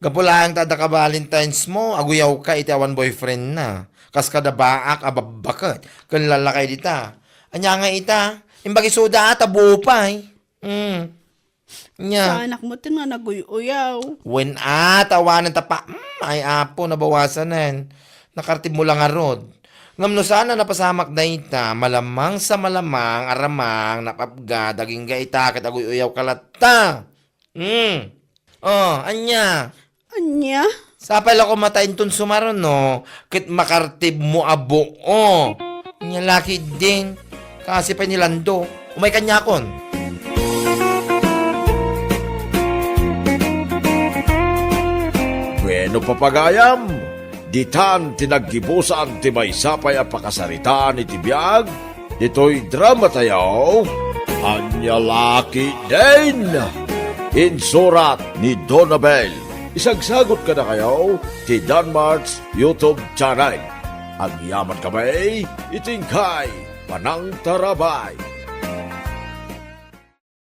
Gapu laeng ta adda ka Valentine's mo, aguyaw ka iti awan boyfriend na. Kas kada baak a babbaket, ken lallakay dita. Ania nga ita, imbag isuda ata buo pay. Mm. Nya. Saanak mo ti nga naguy-uyaw. Wen a, tawanan ta pa, mm, ay apo, nabawasanen. Nakartib mo lang ngarod. Ngem no saan a napasamak dayta, malamang sa malamang, aramang, napapga, dagingga ita, ket aguy-uyaw ka latta. Hmm. Oh, ania? Ania? Sapay la ko mata inton sumaruno, ket makartib mo a buo. Ania laki din. Kasi pay ni Lando. Umay kaniakon. Bueno, papagayam, ditan ti naggibusan ti maysa pay a pakasaritaan iti biag, ditoy drama tayo, Ania Laki Din! Insurat ni Donabel. Isagsagot kadakayo ti Danmart's YouTube channel. Agyaman kami iti inkay panangtarabay.